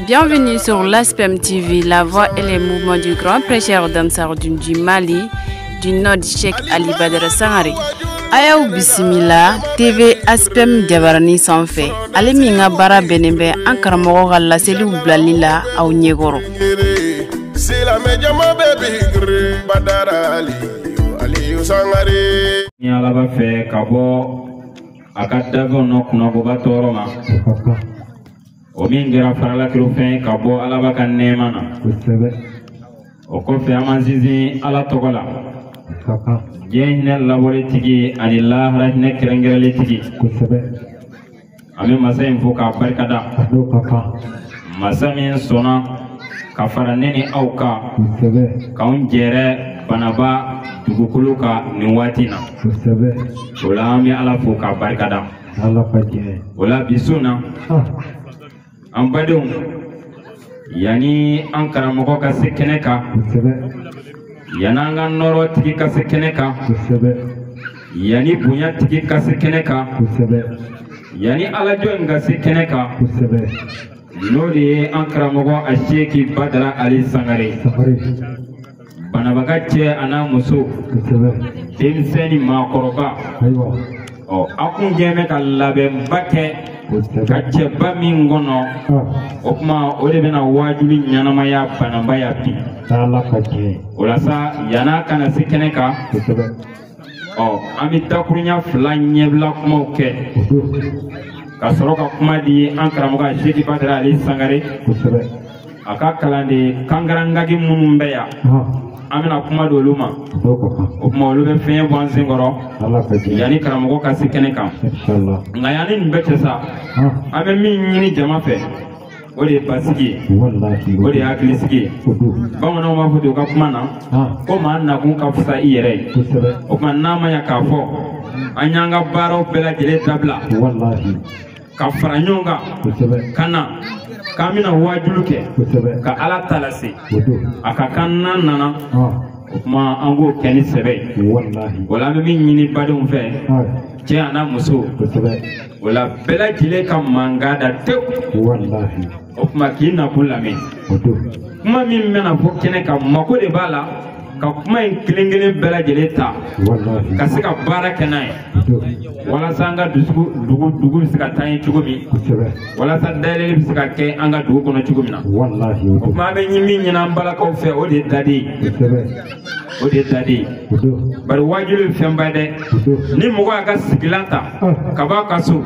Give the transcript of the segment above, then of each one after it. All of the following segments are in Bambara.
Bienvenue sur l'ASPEM TV, la voix et les mouvements du grand prêcheur d'Ansarudine du Mali, du Nord Cheikh Ali Badara Sangare. A y'aw bisimila TV ASPEM jabarani sanfɛ, ale min ka baara bɛnnen bɛ an karamɔgɔ ka laseliw bilali la aw ɲɛkɔrɔ. Silamɛ jama bɛɛ bi girin Badara Aliyu Aliyu Sangare. Ni Ala b'a fɛ ka bɔ a ka dafɛnw nɔ kunnakoba tɔɔrɔ ma, o min kɛra faralakilofɛn ka bɔ Alaba ka nɛɛma na, o kɔfɛ an b'an sinsin Ala tɔgɔ la, diɲɛ hinɛ labɔli tigi ani lahara hinɛ kɛrɛnkɛrɛnlen tigi. An bɛ masa in fo k'a barikada, masa min sɔnna ka fara ne ni aw kan k'anw jɛrɛ Banaba dugukolo kan nin waati na. O la an bɛ Ala fo k'a barikada. O la bi su na, an badenw, yanni an karamɔgɔ ka se kɛnɛ kan, yanni an ka nɔrɔ tigi ka se kɛnɛ kan, yanni bonya tigi ka se kɛnɛ kan, yanni alajɔ in ka se kɛnɛ kan, n'o de ye an karamɔgɔ a Seki Badara Ali Sangare. Banabaga cɛ a n'a muso, denmisɛn ni maakɔrɔba, ɔ aw kun jɛ bɛ ka labɛnba kɛ ka cɛba min kɔnɔ, o tuma o de bɛna waajuli ɲɛnamaya Banaba ya bi. O la sa, yann'a ka na se kɛnɛ kan, ɔ an bɛ dakurunya fila ɲɛbila kumaw kɛ ka sɔrɔ ka kuma di an karamɔgɔ a Seki Badara Ali Sangare. A ka kalanden kangarangaki minnu bɛ yan, an bɛna kuma di olu ma. O tuma olu bɛ fiɲɛ bɔ an sen kɔrɔ yanni karamɔgɔ ka se kɛnɛ kan. Nka yanni nin bɛɛ cɛ sa, an bɛ min ɲini jama fɛ, o de ye basigi ye, o de ye hakilisigi ye. Bamananw b'a fɔ ten u ka kuma na ko maa nakun ka fisa i yɛrɛ ye. O tuma n'a ma ɲɛ k'a fɔ an y'an ka baaraw bɛɛ lajɛlen dabila ka fara ɲɔgɔn kan ka na k'an bɛna waajulu kɛ ka Ala ta lase, a ka kan n'an nana, o tuma an k'o kɛ ni sɛbɛ ye. O la an bɛ min ɲini badenw fɛ, cɛ a n'a muso, o la bɛɛ lajɛlen ka mankan da tewu. O tuma k'i nakun lamɛn, kuma min bɛna fɔ kɛnɛ kan, mako de b'a la ka kuma in kelen kelen bɛɛ lajɛlen ta ka se ka baara kɛ n'a ye, walasa an ka dugu dugu bɛ se ka taa ɲɛ cogo min, walasa dayɛlɛli bɛ se ka kɛ an ka dugu kɔnɔ cogo min na. O tuma an bɛ min ɲini an balakaw fɛ, o de ye daden ye, o de ye daden ye. Bari waajuli ye fɛnba ye dɛ. Ni mɔgɔ y'a ka sigilan ta ka bɔ a ka so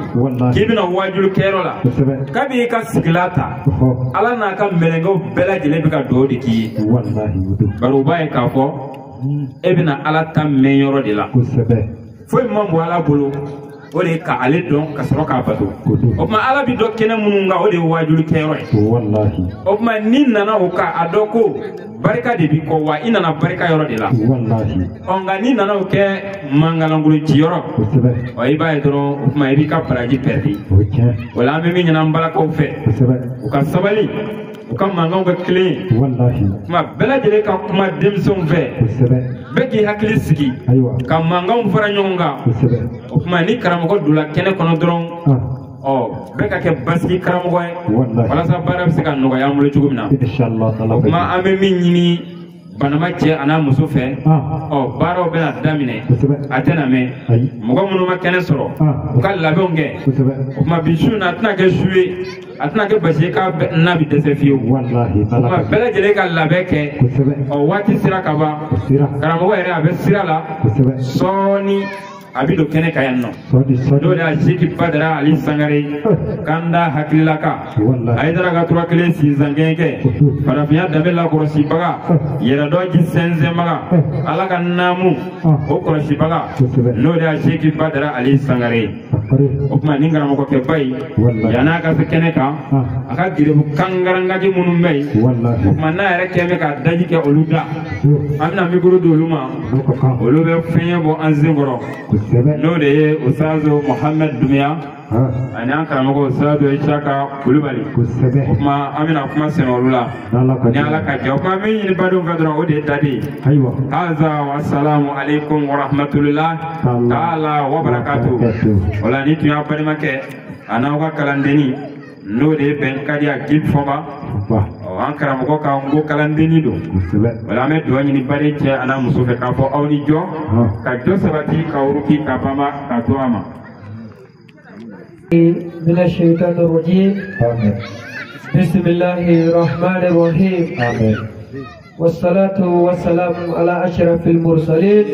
k'i bɛna waajuli kɛyɔrɔ la, kabi i ka sigilan ta, Ala n'a ka mɛlɛkɛw bɛɛ lajɛlen bɛ ka dugawu de k'i ye. Bari u b'a ye k'a fɔ e bɛna Ala ta mɛn yɔrɔ de la. Foyi man bon Ala bolo, o de ye ka ale dɔn ka sɔrɔ k'a bato. O tuma Ala bi dɔn kɛnɛ minnu kan, o de ye waajuli kɛyɔrɔ ye. O tuma n'i nana o kan, a dɔn ko barika de b'i kɔ, wa i nana barika yɔrɔ de la. Ɔ nka n'i nana o kɛ mankalankolon ciyɔrɔ, ɔ i b'a ye dɔrɔn, o tuma i b'i ka baraji pɛrɛdi. O la an bɛ min ɲini an balakaw fɛ, u ka sabali, u ka mankanw kɛ kelen ye. Tuma bɛɛ lajɛlen ka kuma denmisɛnw fɛ, bɛɛ k'i hakili sigi ka mankanw fara ɲɔgɔn kan. O tuma ni karamɔgɔ donna kɛnɛ kɔnɔ dɔrɔn, ɔ bɛɛ ka kɛ basigi karamɔgɔ ye, walasa baara bɛ se ka nɔgɔya an bolo cogo min na. O tuma an bɛ min ɲini Banaba cɛ a n'a muso fɛ, ɔ baaraw bɛna daminɛ, a tɛna mɛn. Mɔgɔ minnu ma kɛnɛ sɔrɔ, u ka labɛnw kɛ. O tuma bi su in na, a tɛna kɛ su ye, a tɛna kɛ basi ye k'a n'a bɛ dɛsɛ fiyewu. O tuma bɛɛ lajɛlen ka labɛn kɛ. Ɔ waati sera ka ban, karamɔgɔ yɛrɛ a bɛ sira la sɔɔni, a bɛ don kɛnɛ kan yan nɔ. N'o de y'a Seki Badara Ali Sangare, kanda hakililaka, Hayidara ka tura kelen sinzan gɛn kɛ, farafinya danbe lakɔlɔsibaga, yɛrɛdɔn ji sɛnsɛnbaga, Ala ka naamu o kɔlɔsibaga, n'o de y'a Seki Badara Ali Sangare. O tuma ni karamɔgɔkɛba in, yann'a ka se kɛnɛ kan, a ka geribu kangarangaki minnu bɛ yen, o tuma n'a yɛrɛ kɛn bɛ ka daji kɛ olu da, an bɛna mikoro di olu ma, olu bɛ fiɲɛ bɔ an sen kɔrɔ. N'o de ye Usazo Mohamed Dumiya ani an karamɔgɔ Usazo Isaka Kulubali. O tuma an bɛna kuma sɛnɛ olu la ni Ala ka jɛ. O tuma min ɲini badenw fɛ dɔrɔn, o de ye daden ye. Haza wa salamu aleykum wa rahmatulah taala wa barakatu. O la ni tun y'a balimakɛ a n'aw ka kalandenni, n'o de ye Bɛnkadiya Gil Fɔnba. Ɔ an karamɔgɔ ka n ko kalandenni don. Wala an bɛ dugawu ɲini baden cɛ a n'a muso fɛ k'a fɔ aw ni jɔ ka jɔ sabati ka wuruki ka banba ka to a ma. من الشيطان الرجيم. بسم الله الرحمن الرحيم. والصلاة والسلام على أشرف المرسلين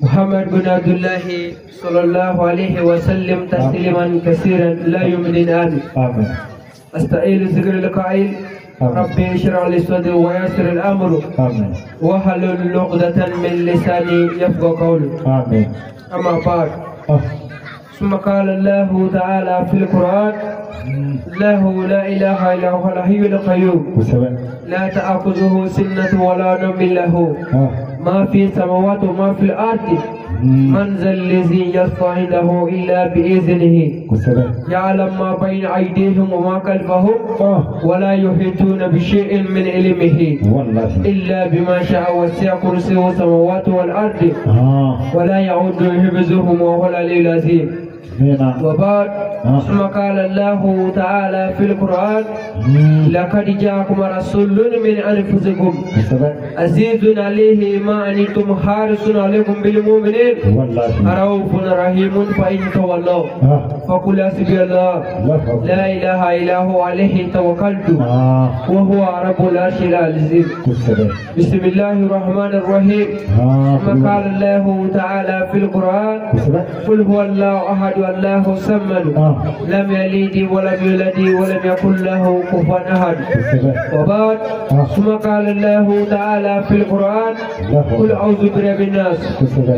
محمد بن عبد الله صلى الله عليه وسلم تسليما كثيرا لا يوم آمين. أستعين ذكر القائل ربي اشرح لي صدري ويسر الأمر واحلل عقدة من لساني يفقهوا قولي. أما بعد، ثم قال الله تعالى في القرآن: له لا إله إلا هو الحي القيوم لا تأخذه سنة ولا نوم له ما في السماوات وما في الأرض من ذا الذي يشفع عنده إلا بإذنه يعلم ما بين أيديهم وما خلفهم ولا يحيطون بشيء من علمه إلا بما شاء وسع كرسيه السماوات والأرض ولا يعود حفظهما وهو العلي العظيم. وبعد، ثم قال الله تعالى في القرآن: لقد جاءكم رسول من أنفسكم عزيز عليه ما عنتم حارس عليكم بالمؤمنين رؤوف رحيم فإن تولوا فقل حسبي الله لا إله إلا هو عليه توكلت وهو رب العرش العظيم. بسم الله الرحمن الرحيم. ثم قال الله تعالى في القرآن: قل هو الله أحد الله الصمد لم يلد ولم يولد ولم يكن له كفوا أحد. وبعد، ثم قال الله تعالى في القرآن: قل أعوذ برب الناس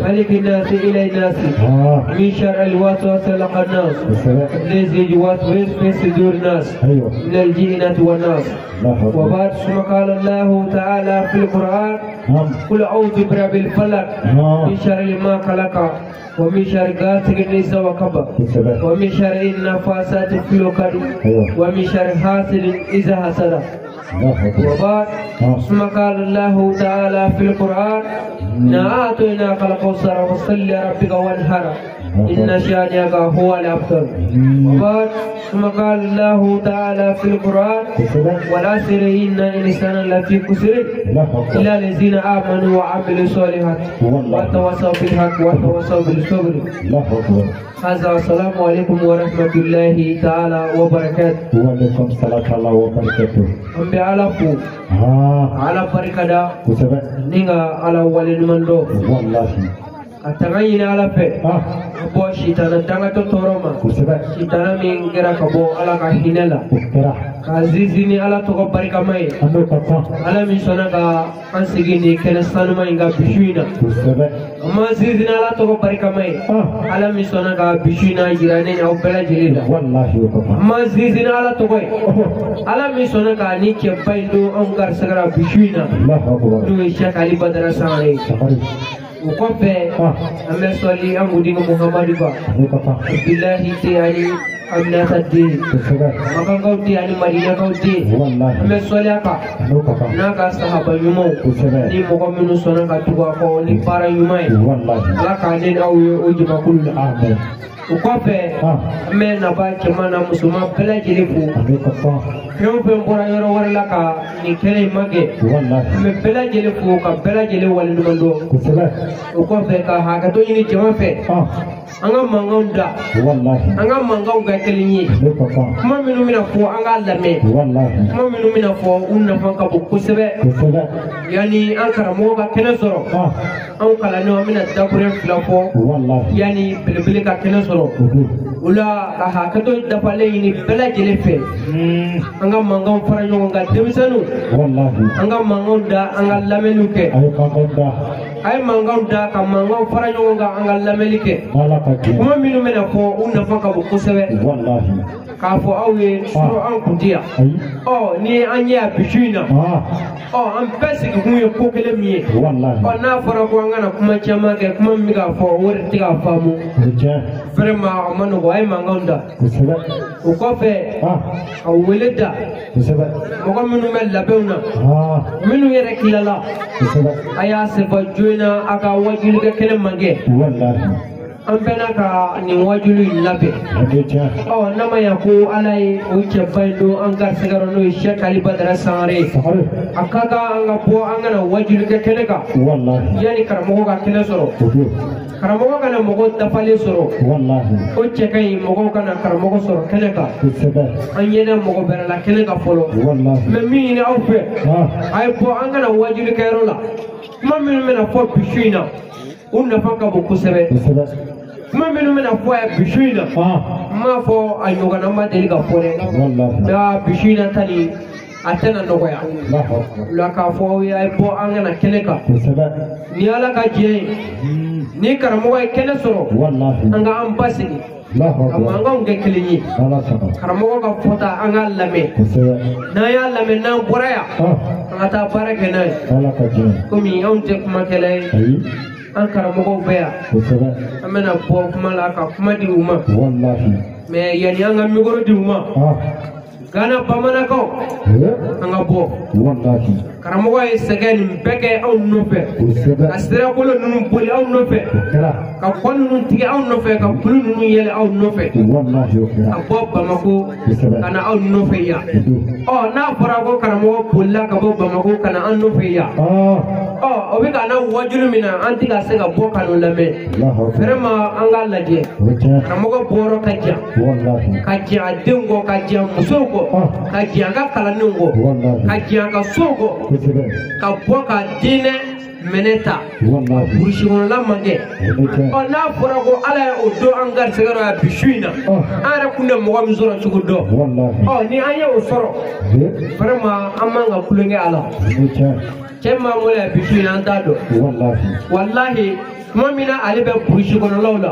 ملك الناس إله الناس من شر الوسواس الخناس الذي يوسوس في صدور الناس من الجنة والناس. وبعد، ثم قال الله تعالى في القرآن: قل أعوذ برب الفلق من شر ما خلق ومن شر غاسق إذا وقب ومن شر النفاثات في العقد ومن شر حاسد إذا حسد. وبعد، ثم قال الله تعالى في القرآن: إنا أعطيناك الكوثر فصل لربك وانحر إن شانئك هو الأبتر. وبعد، ثم قال الله تعالى في القرآن: والعصر إن الإنسان لفي خسر إلا الذين آمنوا وعملوا الصالحات وتواصوا بالحق وتواصوا بالصبر. هذا السلام عليكم ورحمة الله تعالى وبركاته. وعليكم السلام ورحمة الله وبركاته. An bɛ Ala fo, Ala barika da ni ka Ala waleɲuman dɔn. Ka tanga ɲini Ala fɛ ka bɔ sitana dangatɔ tɔɔrɔ ma, sitana min kɛra ka bɔ Ala ka hinɛ la, ka sinsin ni Ala tɔgɔ barikama ye, Ala min sɔnna ka an sigi nin kɛnɛ sanuma in kan bi su in na. An m'an sinsin ni Ala tɔgɔ barikama ye, Ala min sɔnna ka bi su in na yira ne ni aw bɛɛ lajɛlen la. An m'an sinsin ni Ala tɔgɔ ye, Ala min sɔnna ka ni cɛba in don anw garisɛgɛ la bi su in na, n'o ye Cheikh Ali Badara Sangare ye. O kɔfɛ, an bɛ sɔli an kuntigi Muhamadu kan, Abudulayi den ani Aminata den, Makankaw den ani Madinakaw den. An bɛ sɔli a kan n'a ka sahaba ɲumanw ni mɔgɔ minnu sɔnna ka tugu a kɔ ni baara ɲuman ye. Ala k'an ne n'aw ye o jamakulu la. O kɔfɛ, an bɛ naba cɛman n'a musoman bɛɛ lajɛlen fo. Fɛn o fɛn bɔra yɔrɔ wɛrɛ la ka nin kɛnɛ in magɛ, an bɛ bɛɛ lajɛlen fo ka bɛɛ lajɛlen waleɲuman dɔn. O kɔfɛ, ka hakɛto ɲini jama fɛ, an ka mankanw da, an ka mankanw kɛ kelen ye. Kuma minnu bɛna fɔ, an k'a lamɛn. Kuma minnu bɛna fɔ, u nafa ka bon kosɛbɛ. Yanni an karamɔgɔ ka kɛnɛ sɔrɔ, anw kalandenw an bɛna dakuruɲɛ 2 fɔ yanni belebele ka kɛnɛ sɔrɔ. O la, ka hakɛto dafalen ɲini bɛɛ lajɛlen fɛ, an ka mankanw fara ɲɔgɔn kan. Denmisɛnninw, an ka mankanw da, an ka lamɛnniw kɛ. A ye mankanw da ka mankanw fara ɲɔgɔn kan, an ka lamɛnni kɛ. Kuma minnu bɛna fɔ, u nafa ka bon kosɛbɛ. K'a fɔ aw ye surɔ an kun tɛ yan. Ɔ ni an ye a bi su in na, ɔ an bɛɛ sigikun ye ko kelen min ye, ɔ n'a fɔra ko an kana kuma caman kɛ, kuma min bɛ k'a fɔ o de tɛ k'a faamu. Vraiment a ma nɔgɔn. A ye mankanw da. O kɔfɛ, ka wele da mɔgɔ minnu bɛ labɛnw na, minnu yɛrɛ tilala, a y'a sefa joona a ka wajulikɛ kɛnɛ man kɛ. An bɛna ka nin wajulu in labɛn. Ɔ n'a ma ɲa ko Ala ye o cɛba in don an garisɛgɛ rɔ n'o ye Cheikh Ali Badara Sangare ye. A ka kan an ka bɔ an ka na wajulu kɛ kɛnɛ kan. Yanni karamɔgɔ ka kɛnɛ sɔrɔ. Karamɔgɔ kana mɔgɔw dafalen sɔrɔ. O cɛ ka ɲi mɔgɔw kana karamɔgɔ sɔrɔ kɛnɛ kan. An ɲɛna mɔgɔ bɛrɛ la kɛnɛ kan fɔlɔ. Mɛ min ɲini aw fɛ, a ye bɔ an kana wajulu kɛyɔrɔ la. Kuma minnu bɛna fɔ bi su in na, u nafa ka bon kosɛbɛ. Kuma minnu bɛna fɔ yan bi su in na, n m'a fɔ a ɲɔgɔnna ma deli ka fɔ dɛ. Nka bi su in na ta nin a tɛna nɔgɔya. O la k'a fɔ aw ye a ye bɔ an kana kɛnɛ kan. Ni Ala ka diɲɛ ye, ni karamɔgɔ ye kɛnɛ sɔrɔ, an ka an basigi. Ka mankanw kɛ kelen ye. Karamɔgɔ ka fɔta an k'a lamɛn. N'an y'a lamɛn n'an bɔra yan, an ka taa baara kɛ n'a ye. Komi anw tɛ kumakɛla ye. An karamɔgɔw bɛ yan. An bɛna bɔ kuma la ka kuma di u ma. Mɛ yanni an ka mikoro di u ma, Gana bamanankaw, an ka bɔ. Karamɔgɔ ye sɛgɛn nin bɛɛ kɛ anw nɔfɛ. Ka sirakolo ninnu boli anw nɔfɛ. Ka kɔ ninnu tigɛ anw nɔfɛ, ka kulu ninnu yɛlɛ anw nɔfɛ. Ka bɔ Bamako ka na anw nɔfɛ yan. Ɔ n'a fɔra ko karamɔgɔ bolila ka bɔ Bamako ka na an nɔfɛ yan. Ɔ o bɛ ka na wajulu min na, an tɛ ka se ka bɔ ka n'o lamɛn. Vraiment an k'a lajɛ. Karamɔgɔ bɔyɔrɔ ka jan. Ka jan a denw kɔ, ka jan musow kɔ, ka jan a ka kalandenw kɔ, ka jan a ka sow kɔ. Ka bɔ ka diinɛ minɛ ta. Burusi kɔnɔla man kɛ. Ɔ n'a fɔra ko Ala ye o don an garisɛgɛ rɔ yan bi su in na, an yɛrɛ kun tɛ mɔgɔ min sɔrɔ cogo dɔn. Ɔ ni an ye o sɔrɔ, vraiment an man ka kulonkɛ a la. Cɛ m'an bolo yan bi su in na, an t'a dɔn. Walahi tuma min na ale bɛ burusi kɔnɔlaw la,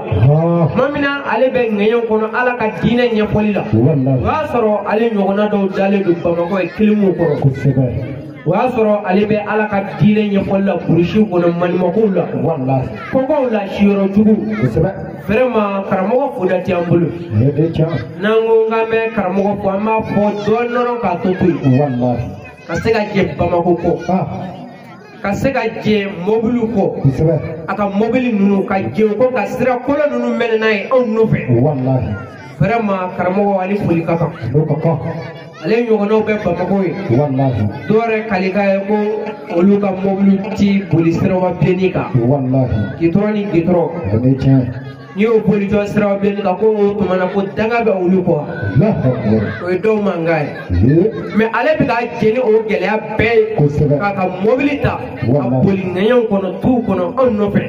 tuma min na ale bɛ ŋɛɲɛw kɔnɔ Ala ka diinɛ ɲɛfɔli la, o y'a sɔrɔ ale ɲɔgɔnna dɔw dalen don Bamakɔ ye kilimuw kɔrɔ. O y'a sɔrɔ ale bɛ Ala ka diinɛ ɲɛfɔli la burusi kɔnɔ maɲumankow la, kɔkɔw la siyɔrɔ jugu. Vraiment karamɔgɔ foda tɛ an bolo. N'an ko k'an bɛ karamɔgɔ fo, an b'a fɔ dɔɔnin dɔrɔn k'a to yen. Ka se ka jɛ Bamako kɔ. Ka se ka jɛ mɔbiliw kɔ. A ka mɔbili ninnu ka jɛ o kɔ ka sira kolon ninnu mɛnɛ n'a ye anw nɔfɛ. Vraiment karamɔgɔ ani foli ka kan. Ale ɲɔgɔnnaw bɛ Bamakɔ ye. Dɔw yɛrɛ kalikan ye ko olu ka mɔbiliw ti boli siraba bilenni kan. Gitɔrɔn ni gitɔrɔn. N'i y'o boli jɔ siraba bilenni kan ko o tuma na ko danga bɛ olu kɔ. O ye dɔw mankan ye. Mɛ ale bɛ ka jɛ ni o gɛlɛya bɛɛ ye. K'a ka mɔbili ta ka boli ŋɛɲɛw kɔnɔ tuw kɔnɔ anw nɔfɛ.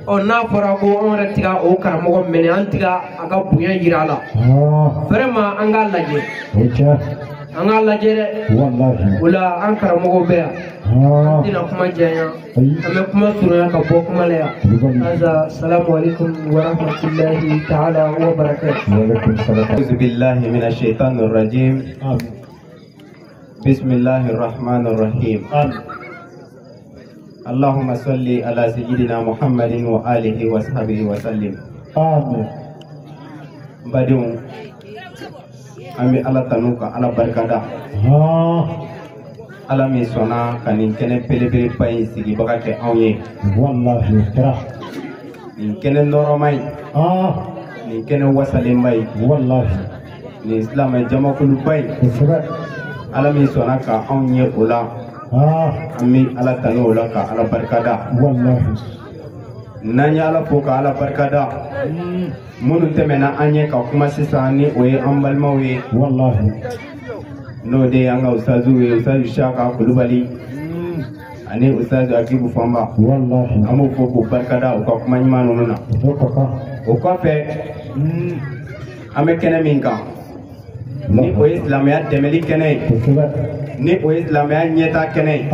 Ɔ n'a fɔra ko anw yɛrɛ ti ka o karamɔgɔ minɛ, an ti ka a ka bonya yira a la. Vraiment an k'a lajɛ. An k'a lajɛ dɛ. O la an karamɔgɔw bɛ yan. An tɛna kuma janya. An bɛ kuma surunya ka bɔ kuma la yan. Haza salamu alaikum wa rahmatullahi ta'ala wa barakatuh. A'udhu billahi minash shaitanir rajim. Bismillahir rahmanir rahim. Allahumma salli ala sayyidina Muhammadin wa alihi wa sahbihi wa sallim. Amin. Badenw, an bɛ Ala tanu ka Ala barikada. Ala min sɔnna ka nin kɛnɛ belebeleba in sigibaga kɛ anw ye. Nin kɛnɛ nɔrɔma in, nin kɛnɛ wasalenba in, nin silamɛ jamakuluba in, Ala min sɔnna ka anw ye o la, an bɛ Ala tanu o la ka Ala barikada. N'an ye Ala fo ka Ala barikada, minnu tɛmɛna an ɲɛ ka kuma sisan ni o ye an balimaw ye. N'o de y'an ka ustazu ye, ustazu Shaka Kulubali ani ustazu Akibu Fanba. An b'u fo k'u barikada u ka kuma ɲuman ninnu na. O kɔfɛ, an bɛ kɛnɛ min kan, ni o ye silamɛya dɛmɛli kɛnɛ ye, ni o ye silamɛya ɲɛtaa kɛnɛ ye,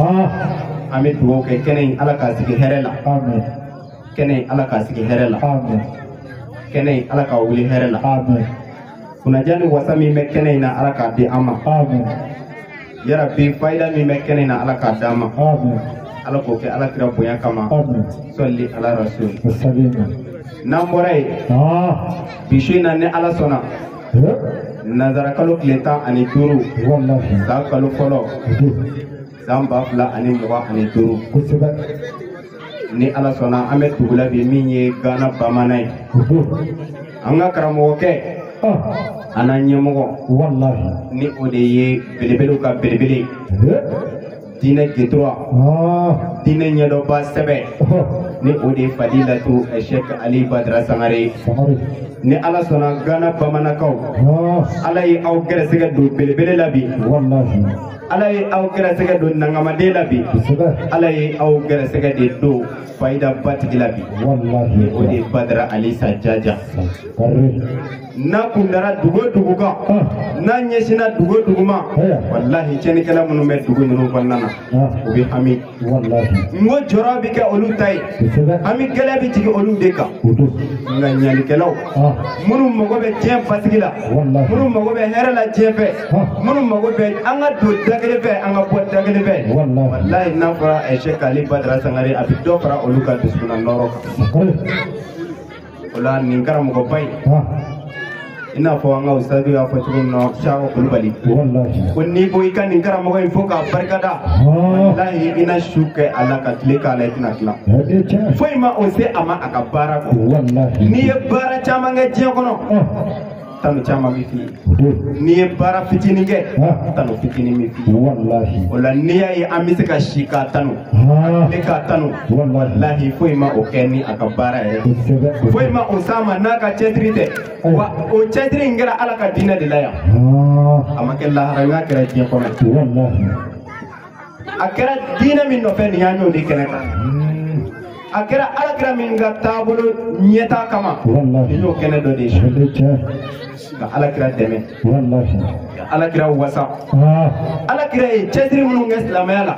an bɛ dugawu kɛ kɛnɛ in Ala k'a sigi hɛrɛ la. Kɛnɛ in Ala k'a sigi hɛrɛ la. Kɛnɛ in Ala k'a wuli hɛrɛ la. Kunnaja ni wasa min bɛ kɛnɛ in na, Ala k'a di an ma. Yarabi fayida min bɛ kɛnɛ in na, Ala k'a d'an ma. Ala k'o kɛ Ala kira bonya kama. Sɔli ala rasul. N'an bɔra yen, bi su in na ni Ala sɔnna, nanzara kalo tile 15, san kalo fɔlɔ, san 2025. Ni Ala sɔnna an bɛ dugu la bi min ye Gana bamanan ye. An ka karamɔgɔkɛ a n'an ɲɛmɔgɔ ni o de ye belebelew ka belebele diinɛ getura diinɛ ɲɛdɔnba sɛbɛ ni o de ye Fadilatu Cheikh Ali Badara Sangare. Ni Ala sɔnna Gana bamanankaw Ala ye aw gɛrɛsɛgɛ don belebele la bi. Ala ye aw gɛrɛsɛgɛ don nangamaden la bi. Ala ye aw gɛrɛsɛgɛ de don fayida batigi la bi. Ni o de ye Badara Alisa Jaja. N'a kun dara dugu o dugu kan, n'a ɲɛsinna dugu o dugu ma, walahi tiɲɛnikɛla minnu bɛ dugu ninnu kɔnɔna na, u bɛ hami. N ko jɔrɔ bɛ kɛ olu ta ye, hami gɛlɛya bɛ jigin olu de kan. Nka ɲanikɛlaw minnu mago bɛ diɲɛ basigi la, minnu mago bɛ hɛrɛ la diɲɛ fɛ, minnu mago bɛ an ka don da kelen fɛ, an ka bɔ da kelen fɛ, walahi n'a fɔra Cheikh Ali Badara Sangare, a bɛ dɔ fara olu ka dusukunna nɔrɔ kan. O la nin karamɔgɔba in, i n'a fɔ an ka ustadu y'a fɔ cogo min na, Sako Kulubali, ko n'i ko i ka nin karamɔgɔ in fo k'a barikada, walahi i na su kɛ a la ka tile k'a la, i tɛna tila. Foyi ma o se a ma a ka baara kɔ. N'i ye baara caman kɛ diɲɛ kɔnɔ, tanu caman bɛ f'i ye. N'i ye baara fitinin kɛ, tanu fitinin bɛ f'i ye. O la n'i y'a ye an bɛ se ka si k'a tanu, ka tile k'a tanu, walahi foyi ma o kɛ ni a ka baara yɛrɛ. Foyi ma o s'a ma n'a ka cɛsiri tɛ. Wa o cɛsiri in kɛra Ala ka diinɛ de la yan. A ma kɛ lahara, n'a kɛra diɲɛ kɔnɔ. A kɛra diinɛ min nɔfɛ nin y'an y'o de kɛnɛ kan. A kɛra Alakira min ka taabolo ɲɛtaa kama, nin y'o kɛnɛ dɔ de ye. Ka Alakira dɛmɛ, ka Alakira wasa. Alakira ye cɛsiri minnu kɛ silamɛya la,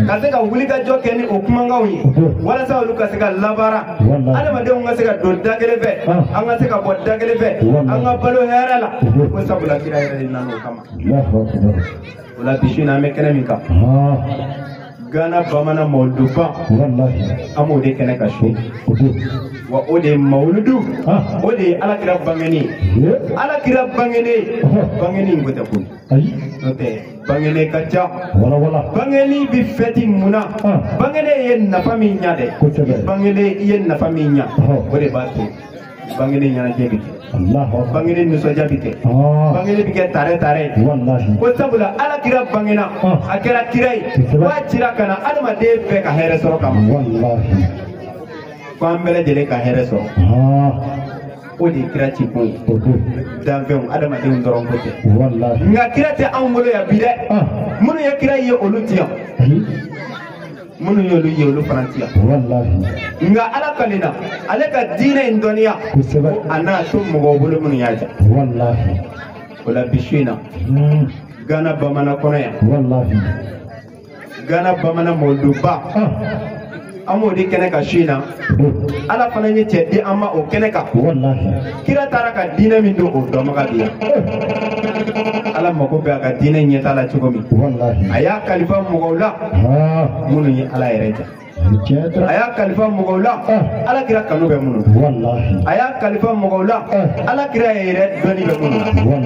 ka se ka wulikajɔ kɛ ni o kumakanw ye, walasa olu ka se ka labaara, adamadenw ka se ka don da kelen fɛ, an ka se ka bɔ da kelen fɛ, an ka balo hɛrɛ la. Ko sabula kira yɛrɛ de nana o kama. O la bi su in na an bɛ kɛnɛ min kan, Gana bamanan mawuluduba, an b'o de kɛnɛ ka su. Wa o de ye mawuludu, o de ye Alakira bangeni. Alakira bangeni, bangeni in ko tɛ koyi. N'o tɛ bangeni ka ca. Bangeni bi fɛti mun na? Bangeni ye nafa min ɲa dɛ. Bangeni i ye nafa min ɲa, o de b'a to bangeni ɲɛnajɛ bɛ kɛ. Bangeni nisɔndiya bɛ kɛ. Bangeni bɛ kɛ tare tare. Ko sabula Alakira bangena, a kɛra kira ye, k'a cira ka na adamaden bɛɛ ka hɛrɛ sɔrɔ kama. Ko an bɛɛ lajɛlen ka hɛrɛ sɔrɔ. O de ye kira ci kun ye. Danfɛnw adamadenw dɔrɔn ko tɛ. Nka kira tɛ anw bolo yan bi dɛ. Minnu ye kira ye olu ti yan. Minnu y'olu ye olu fana ti yan. Nka Ala kalenna ale ka diinɛ in dɔnniya, ko a n'a to mɔgɔw bolo minnu y'a ja. O la bi su in na, Gana bamanan kɔnɔ yan, Gana bamanan mawuluduba, an b'o de kɛnɛ kan su in na. Ala fana ye cɛ di an ma o kɛnɛ kan. Kira taara ka diinɛ min don o dɔnbaga bi yan. Ala mako bɛ a ka diinɛ ɲɛtaa la cogo min, a y'a kalifa mɔgɔw la minnu ye Ala yɛrɛ ja. A y'a kalifa mɔgɔw la Alakira kanu bɛ minnu na. A y'a kalifa mɔgɔw la Alakira yɛrɛ dɔnni bɛ minnu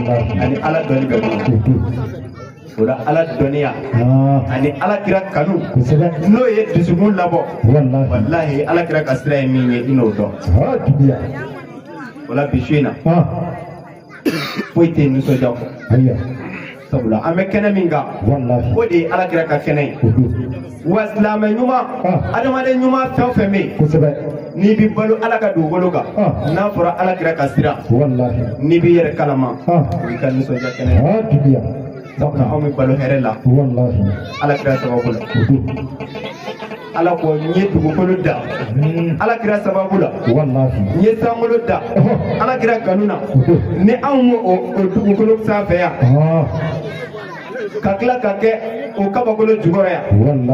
na, ani Ala dɔnni bɛ minnu na. O la Ala dɔnniya ani Alakira kanu n'o ye dusukun labɔ, walahi Alakira ka sira ye min ye i n'o dɔn. O la bi su in na, foyi tɛ nisɔndiya kɔ. Sabula an bɛ kɛnɛ min kan, o de ye Alakira ka kɛnɛ ye. Wa silamɛ ɲuman, adamaden ɲuman fɛn o fɛn bɛ yen, n'i bɛ balo Ala ka dugukolo kan, n'a fɔra Alakira ka sira, n'i b'i yɛrɛ kalama, o y'i ka nisɔndiya kɛnɛ ye. Sabula anw bɛ balo hɛrɛ la Alakira sababu la. Ala ko n ye dugukolo da Alakira sababu la, n ye sankolo da Alakira kanu na. Ni anw m'o o dugukolo sanfɛ yan, ka tila ka kɛ o kabakolo jukɔrɔ yan,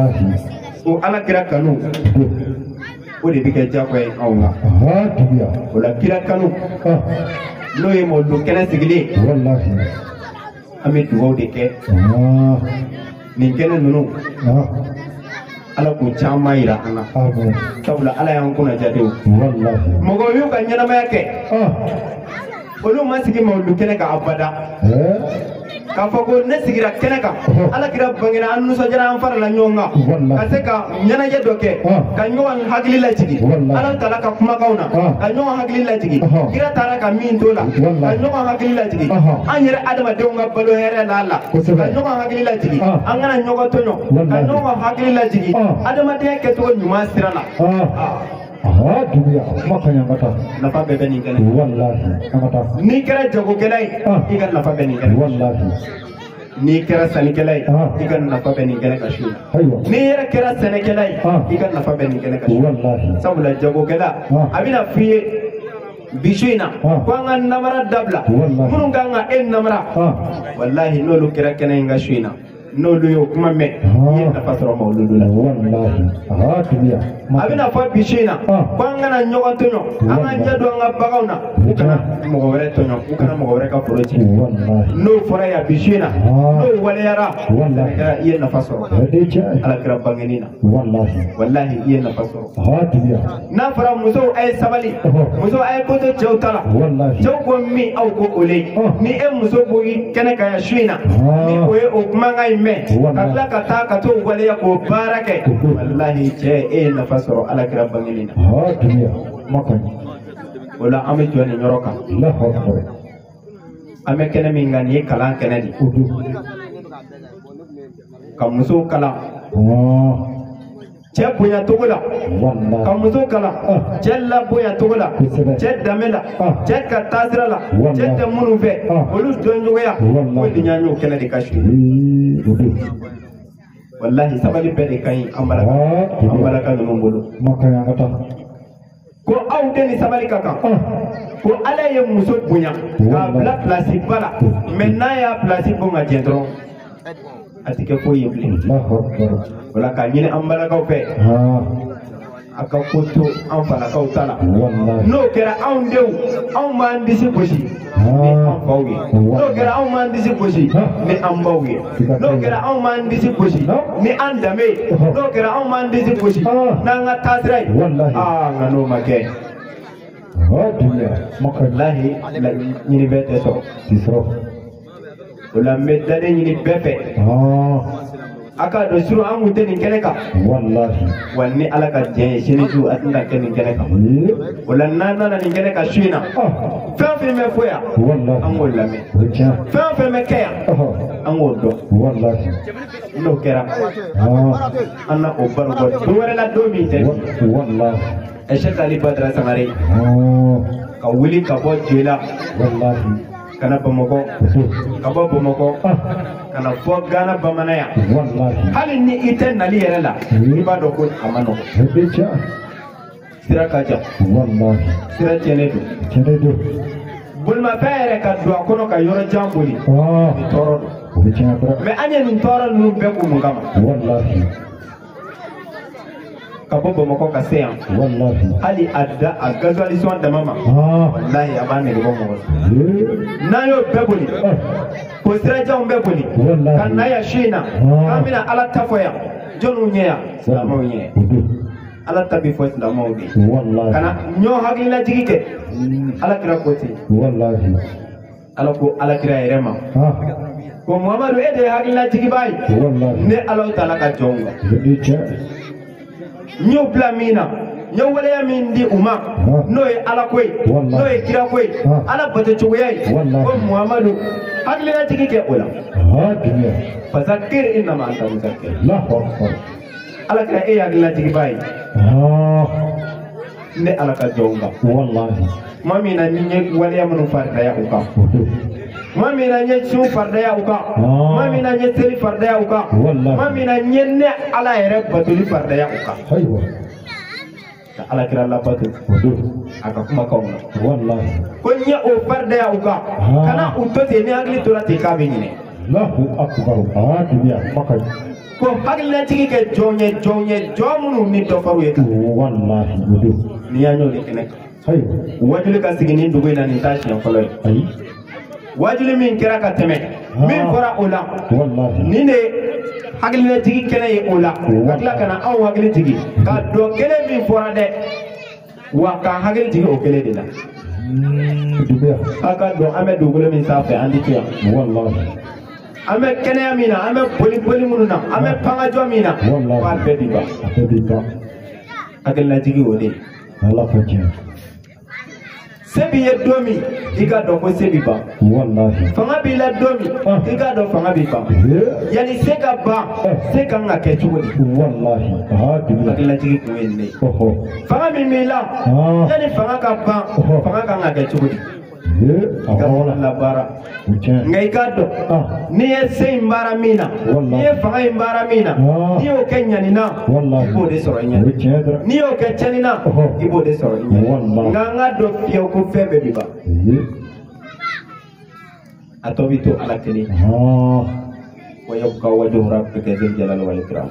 o Alakira kanu o de bɛ kɛ diyagoya ye anw kan. O la kira kanu n'o ye mawuludu kɛnɛ sigilen, an bɛ dugawu de kɛ nin kɛnɛ ninnu. Ala k'o caman yira an na. Sabula Ala y'an kunna jadenw. Mɔgɔw y'u ka ɲɛnamaya kɛ, olu ma sigi mawuludu kɛnɛ kan abada. K'a fɔ ko ne sigira kɛnɛ kan Ala kira bangena an nisɔndiyara an farala ɲɔgɔn kan ka se ka ɲɛnajɛ dɔ kɛ ka ɲɔgɔn hakili lajigin Ala taala ka kumakanw na ka ɲɔgɔn hakili lajigin kira taara ka min to la ka ɲɔgɔn hakili lajigin an yɛrɛ adamadenw ka balo hɛrɛ la la ka ɲɔgɔn hakili lajigin an kana ɲɔgɔn tɔɲɔ ka ɲɔgɔn hakili lajigin adamadenya kɛcogo ɲuman sira la. Duguya kuma ka ɲi an ka taa. Nafa bɛɛ bɛ nin kɛnɛ. Walahi an ka taa. N'i kɛra jagokɛla ye i ka nafa bɛ nin kɛnɛ. Walahi. N'i kɛra sannikɛla ye i ka nafa bɛ nin kɛnɛ ka su. Ayiwa. N'i yɛrɛ kɛra sɛnɛkɛla ye i ka nafa bɛ nin kɛnɛ ka su. Walahi. Sabula jagokɛla a bɛna f'i ye bi su in na ko an ka namara dabila minnu kan ka e namara walahi n'olu kɛra kɛnɛ in ka su in na. N'olu y'o kuma mɛn i ye nafa sɔrɔ mawuludu la. Walahi duguya. A bɛna fɔ bi su in na ko an kana ɲɔgɔn tɔɲɔ an k'an ɲɛ don an ka baganw na u kana mɔgɔ wɛrɛ tɔɲɔ u kana mɔgɔ wɛrɛ ka foro ci. N'o fɔra yan bi su in na n'o waleyara i ye nafa sɔrɔ. Ala kira bangeni na. Walahi. Walahi i ye nafa sɔrɔ. Duguya. N'a fɔra musow a ye sabali musow a ye ko to cɛw ta la cɛw ko min aw ko o le ni e muso b'i kɛnɛ kan yan su in na ni o ye o kumakan in mɛn ka tila ka taa ka t'o waleya k'o baara kɛ walahi cɛ e ye nafa sɔrɔ Ala kira bangeni na. Duguya kuma ka ɲi. O la an bɛ jɔ nin yɔrɔ kan. An bɛ kɛnɛ min kan nin ye kalan kɛnɛ de ye. Ka musow kalan. Cɛ bonya cogo la. Ka muso kalan. Cɛ labonya cogo la. Cɛ danbe la. Cɛ ka taasira la. Cɛ tɛ minnu fɛ olu dɔncogoya. Ko nin y'an y'o kɛnɛ de ka su. Walahi sabali bɛɛ de ka ɲi an balaka ninnu bolo. Ko aw den ni sabali ka kan. Ko Ala ye muso bonya k'a bila pilasi ba la mɛ n'a y'a pilasi bɔ ka jɛ dɔrɔn a tɛ kɛ foyi ye bilen. O la k'a ɲini an balakaw fɛ a ka ko to an falakaw ta la. N'o kɛra anw denw anw b'an disi gosi ni an faw ye. N'o kɛra anw b'an disi gosi ni an baw ye. N'o kɛra anw b'an disi gosi ni an danbe ye. N'o kɛra anw b'an disi gosi n'an ka taasira ye. Aa nka n'o ma kɛ. Walahi ɲini bɛɛ tɛ sɔrɔ. O la n bɛ daden ɲini bɛɛ fɛ. A k'a dɔn surɔ an kun tɛ nin kɛnɛ kan. Walahi. Wa ni Ala ka diɲɛ ye sini su a tɛna kɛ nin kɛnɛ kan. O la n'an nana nin kɛnɛ kan su in na. Fɛn o fɛn bɛ fɔ yan. Walahi. An k'o lamɛn. Fɛn o fɛn bɛ kɛ yan. An k'o dɔn. Walahi. N'o kɛra. An na o baro bɔ don wɛrɛ la don min tɛ. Walahi. Cheikh Ali Badara Sangare. Ka wuli ka bɔ Joyila. Walahi. Ka na Bamakɔ. Ka bɔ Bamakɔ. Ka na fɔ Gana bamanan yan. Walahi. Hali ni i tɛ nali yɛrɛ la. I b'a dɔn ko a ma nɔgɔn. Sira ka jan. Walahi. Sira tiɲɛnen don. Tiɲɛnen don. Bolimafɛn yɛrɛ ka don a kɔnɔ ka yɔrɔ jan boli. Nin tɔɔrɔ don. O bɛ tiɲɛ kɔrɔ. Mɛ an ye nin tɔɔrɔ ninnu bɛɛ kun mun kama? Walahi. Ka bɔ Bamakɔ ka se yan. Walahi. Hali a da a gasoil dama ma. Walahi a b'a nege bɔ mɔgɔ la. N'an y'o bɛɛ boli. K'o sirajanw bɛɛ boli. Ka na yan su in na. K'an bɛna Ala ta fɔ yan. Jɔnniw ɲɛ yan? Silamɛw ɲɛ yan. Ala ta bɛ fɔ silamɛw de ye. Walahi. Ka na ɲɔgɔn hakililajigi kɛ. Ala kira ko ten. Walahi. Ala ko Ala kira yɛrɛ ma. Ko Muhamadu e de ye hakililajigibaa ye. Walahi. Ne Ala taala ka jɔnw kan. N y'o bila min na n ye waleya min di u ma n'o ye Ala ko ye n'o ye kira ko ye Ala bato cogoya ye ko Muhamadu hakililajigi kɛ o la. Fasakir innama anta muzakkir. Ala kira e ye hakililajigibaa ye. Ne Ala ka jɔnw kan. Walahi. Tuma min na ni n ye waleya minnu faridaya u kan. Tuma min na n ye sun faridaya u kan. Tuma min na n ye seli faridaya u kan. Tuma min na n ye ne Ala yɛrɛ batoli faridaya u kan. Ayiwa. Ka Ala kira labato. A ka kumakanw na. Walahi. Ko n ye o faridaya u kan. Kana u to ten ni hakili tora ten k'a bɛ ɲinɛ. Allahu akbar. Duguya kuma ka ɲi. Ko hakililajigi kɛ jɔn ye jɔn ye jɔn minnu ni dɔ far'u ye kan. Walahi o don. N'i y'a y'o de kɛnɛ kan. Ayiwa. Wajuli ka sigi nin dugu in na nin t'a siɲɛ fɔlɔ ye. Ayi. Wajuli min kɛra ka tɛmɛ min fɔra o la nin de hakililajigi kɛnɛ ye o la ka tila ka na anw hakili jigi ka dɔn kelen min fɔra dɛ wa k'an hakili jigi o kelen de la. Duguya. A ka dɔn an bɛ dugukolo min sanfɛ an tɛ to yan. Walahi. An bɛ kɛnɛya min na, an bɛ boli boli minnu na, an bɛ pangajɔ min na, k'a bɛɛ bi ban. A bɛɛ bi ban. Hakililajigi o de ye. Ala ko tiɲɛ. Se b'i ye don min, i k'a dɔn ko se bi ban. Walahi. Fanga b'i la don min, i k'a dɔn fanga bi ban. Yanni se ka ban, se kan ka kɛ cogo di? Walahi. Hakililajigi kun ye nin de ye. Fanga min b'i la, yanni fanga ka ban, fanga kan ka kɛ cogo di? I ka labaara. Nka i k'a dɔn, n'i ye se in baara min na, n'i ye fanga in baara min na, n'i y'o kɛ ɲani na, i b'o de sɔrɔ i ɲɛ. N'i y'o kɛ cɛnni na, i b'o de sɔrɔ i ɲɛ. Nka an k'a dɔn fiyewu ko fɛn bɛɛ bi ban. A tɔ bi to Ala kelen. Wa yabqa wajhu rabbika dhul jalali wal ikram.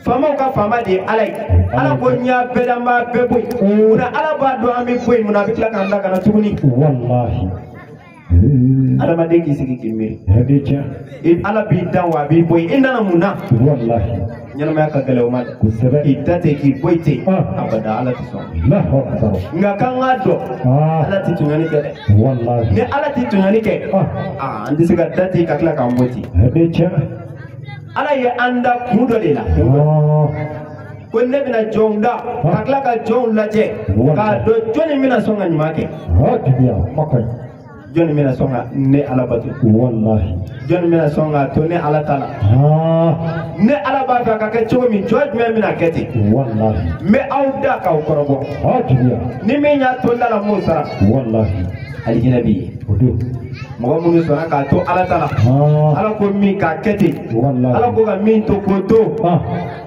Faamaw ka faama de ye Ala ye. Ala ko n y'a bɛɛ da, n b'a bɛɛ bɔ yen. Munna Ala b'a dɔn an bɛ bɔ yen, munna a bɛ tila k'an da ka na tuguni? Walahi. Adamaden k'i sigi k'i miiri. Ala b'i dan wa a b'i bɔ yen. I nana mun na? Walahi. Ɲɛnamaya ka gɛlɛn o ma dɛ. Kosɛbɛ. K'i da ten, k'i bɔ yen ten. Abada Ala tɛ sɔn. Nka k'an k'a dɔn, Ala tɛ tɔɲɔni kɛ dɛ. Walahi. Ni Ala tɛ tɔɲɔni kɛ, an tɛ se ka da ten ka tila k'an bɔ ten. Ala ye an da kun dɔ de la. Ko ne bɛna jɔnw da, ka tila ka jɔnw lajɛ, k'a dɔn jɔnni bɛna sɔn ka ɲuman kɛ. Jɔnni bɛna sɔn ka ne Ala bato. Walahi. Jɔnni bɛna sɔn ka to ne Ala ta la. Ne Ala b'a fɛ a ka kɛ cogo min, jɔn jumɛn bɛna kɛ ten? Walahi. N bɛ aw da k'aw kɔrɔbɔ. Ni min y'a to n da la, n b'o sara. Walahi. Alijinɛ b'i ye. Mɔgɔ minnu sɔnna k'a to Ala ta la, Ala ko min k'a kɛ ten, Ala ko ka min to k'o to,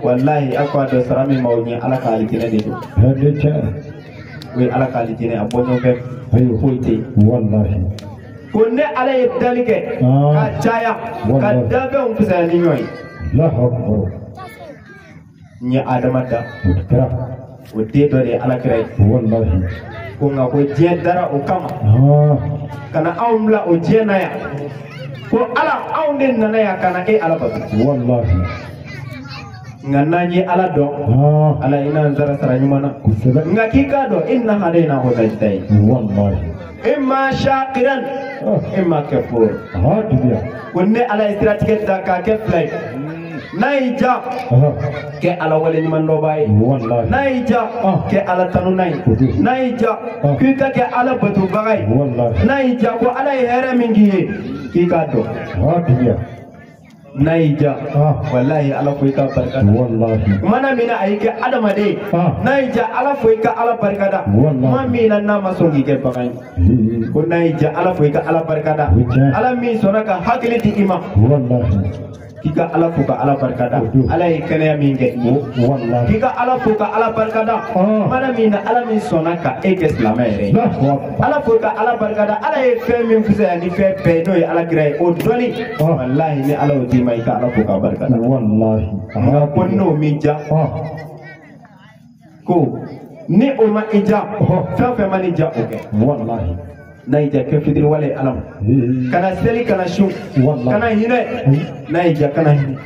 walahi aw k'a dɔn sara min b'aw ɲɛ, Ala ka alijinɛ de don. O ye Ala ka alijinɛ, a bɔɲɔgɔn foyi tɛ yen. Walahi. Ko ne Ala ye dali kɛ ka caya, ka danfɛnw fisaya ni ɲɔgɔn ye. N ye Adama da, o den dɔ de ye Ala kira ye. Walahi. Ko nka ko diɲɛ dara o kama, ka na anw bila o diɲɛ na yan. Ko Ala, anw de nana yan ka na e Ala bato. Walahi. Nka n'an ye Ala dɔn, Ala i n'an sara sara ɲuman na. Nka k'i k'a dɔn, inna hadaynahu najdayn. Walahi. Imma shakiran, imma kafur. Ko ne Ala ye siratigɛ da k'a kɛ fila ye. N'a y'i ja, kɛ Ala waleɲuman dɔnbaa ye. N'a y'i ja, kɛ Ala tanuna ye. N'a y'i ja, k'i ka kɛ Ala batobaga ye. N'a y'i ja, ko Ala ye hɛrɛ min k'i ye, k'i k'a dɔn. N'a y'i ja, walahi Ala fo i ka barika da. Kumana min na a y'i kɛ adamaden ye, n'a y'i ja Ala fo i ka Ala barika da. Kuma min na n'a ma sɔn k'i kɛ bagan ye, ko n'a y'i ja Ala fo i ka Ala barika da. Ala min sɔnna ka hakili di i ma, k'i ka Ala fo ka Ala barika da. Ala ye kɛnɛya min kɛ i ye, k'i ka Ala fo ka Ala barika da. Kumana min na Ala min sɔnna ka e kɛ silamɛ yɛrɛ ye, Ala fo ka Ala barika da. Ala ye fɛn min fisaya ni fɛn bɛɛ ye, n'o ye Ala kira ye, o dɔnni, walahi ni Ala y'o d'i ma, i ka Ala fo k'a barika da. Walahi. Nka ko n'o m'i ja, ko ni o ma i ja, fɛn o fɛn ma n'i ja, o kɛ. Walahi. N'a y'i ja, kɛ fitiriwale Ala ma. Kana seli, kana sun, kana hinɛ. N'a y'i ja, kana hinɛ.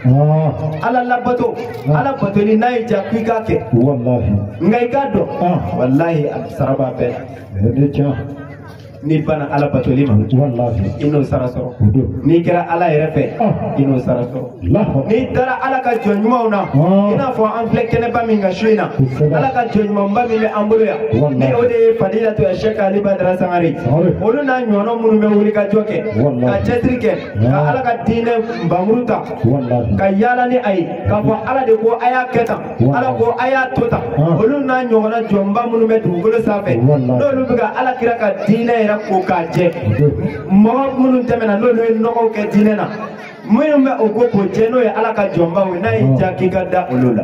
Ala labato, Ala batoli n'a y'i ja k'i k'a kɛ. Walahi. Nka i k'a dɔn, walahi a sara b'a bɛɛ la. N'i banna Ala batoli ma, Walahi. i n'o sara sɔrɔ. N'i kɛra Ala yɛrɛ fɛ, i n'o sara sɔrɔ. N'i taara Ala ka jɔn ɲumanw na, i n'a fɔ an filɛ kɛnɛba min kan su in na, Ala ka jɔn ɲumanba min bɛ an bolo yan, ni o de ye Fadilatu ya Cheikh Ali Badara Sangare, olu n'a ɲɔgɔnna minnu bɛ wuli ka jɔ kɛ, ka cɛsiri kɛ, ka Ala ka diinɛ nbamuru ta, ka yaala ni a ye, k'a fɔ Ala de ko a y'a kɛ tan, Ala ko a y'a to tan, olu n'a ɲɔgɔnna jɔnba minnu bɛ dugukolo sanfɛ, n'olu bɛ ka Ala kira ka diinɛ yɛrɛ ko k'a jɛ, mɔgɔ minnu tɛmɛna n'olu ye nɔgɔw kɛ diinɛ na, minnu bɛ o ko k'o jɛ, n'o ye Ala ka jɔnbaw ye, n'a y'i ja k'i ka da olu la.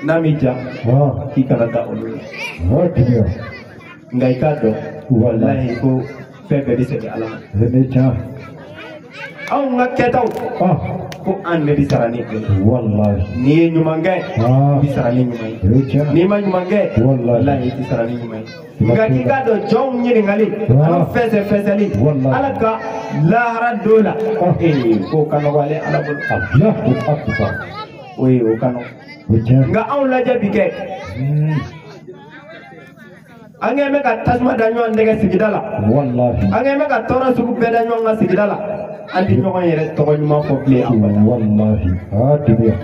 N'a m'i ja, k'i kana da olu la. Nka i k'a dɔn, walahi ko fɛn bɛɛ bɛ segin Ala ma. Anw ka kɛtaw, ko an de bɛ sara ni o ye. N'i ye ɲuman kɛ, i bɛ sara ni ɲuman ye. N'i ma ɲuman kɛ, walahi i tɛ sara ni ɲuman ye. Nka k'i k'a dɔn, jɔnw ɲininkali ani fɛsɛfɛsɛli, Ala ka lahara don la, k'o ka nɔgɔ ale Ala bolo. O ye o ka nɔgɔ. Nka anw lajɛ bi kɛ, An kɛn bɛ ka tasuma da ɲɔgɔn nɛgɛ sigida la. Wallahi. An kɛn bɛ ka tɔɔrɔ sugu bɛɛ da ɲɔgɔn kan sigida la. An tɛ ɲɔgɔn yɛrɛ tɔgɔ ɲuman fɔ bilen abada. Wallahi. Ah, dubiya.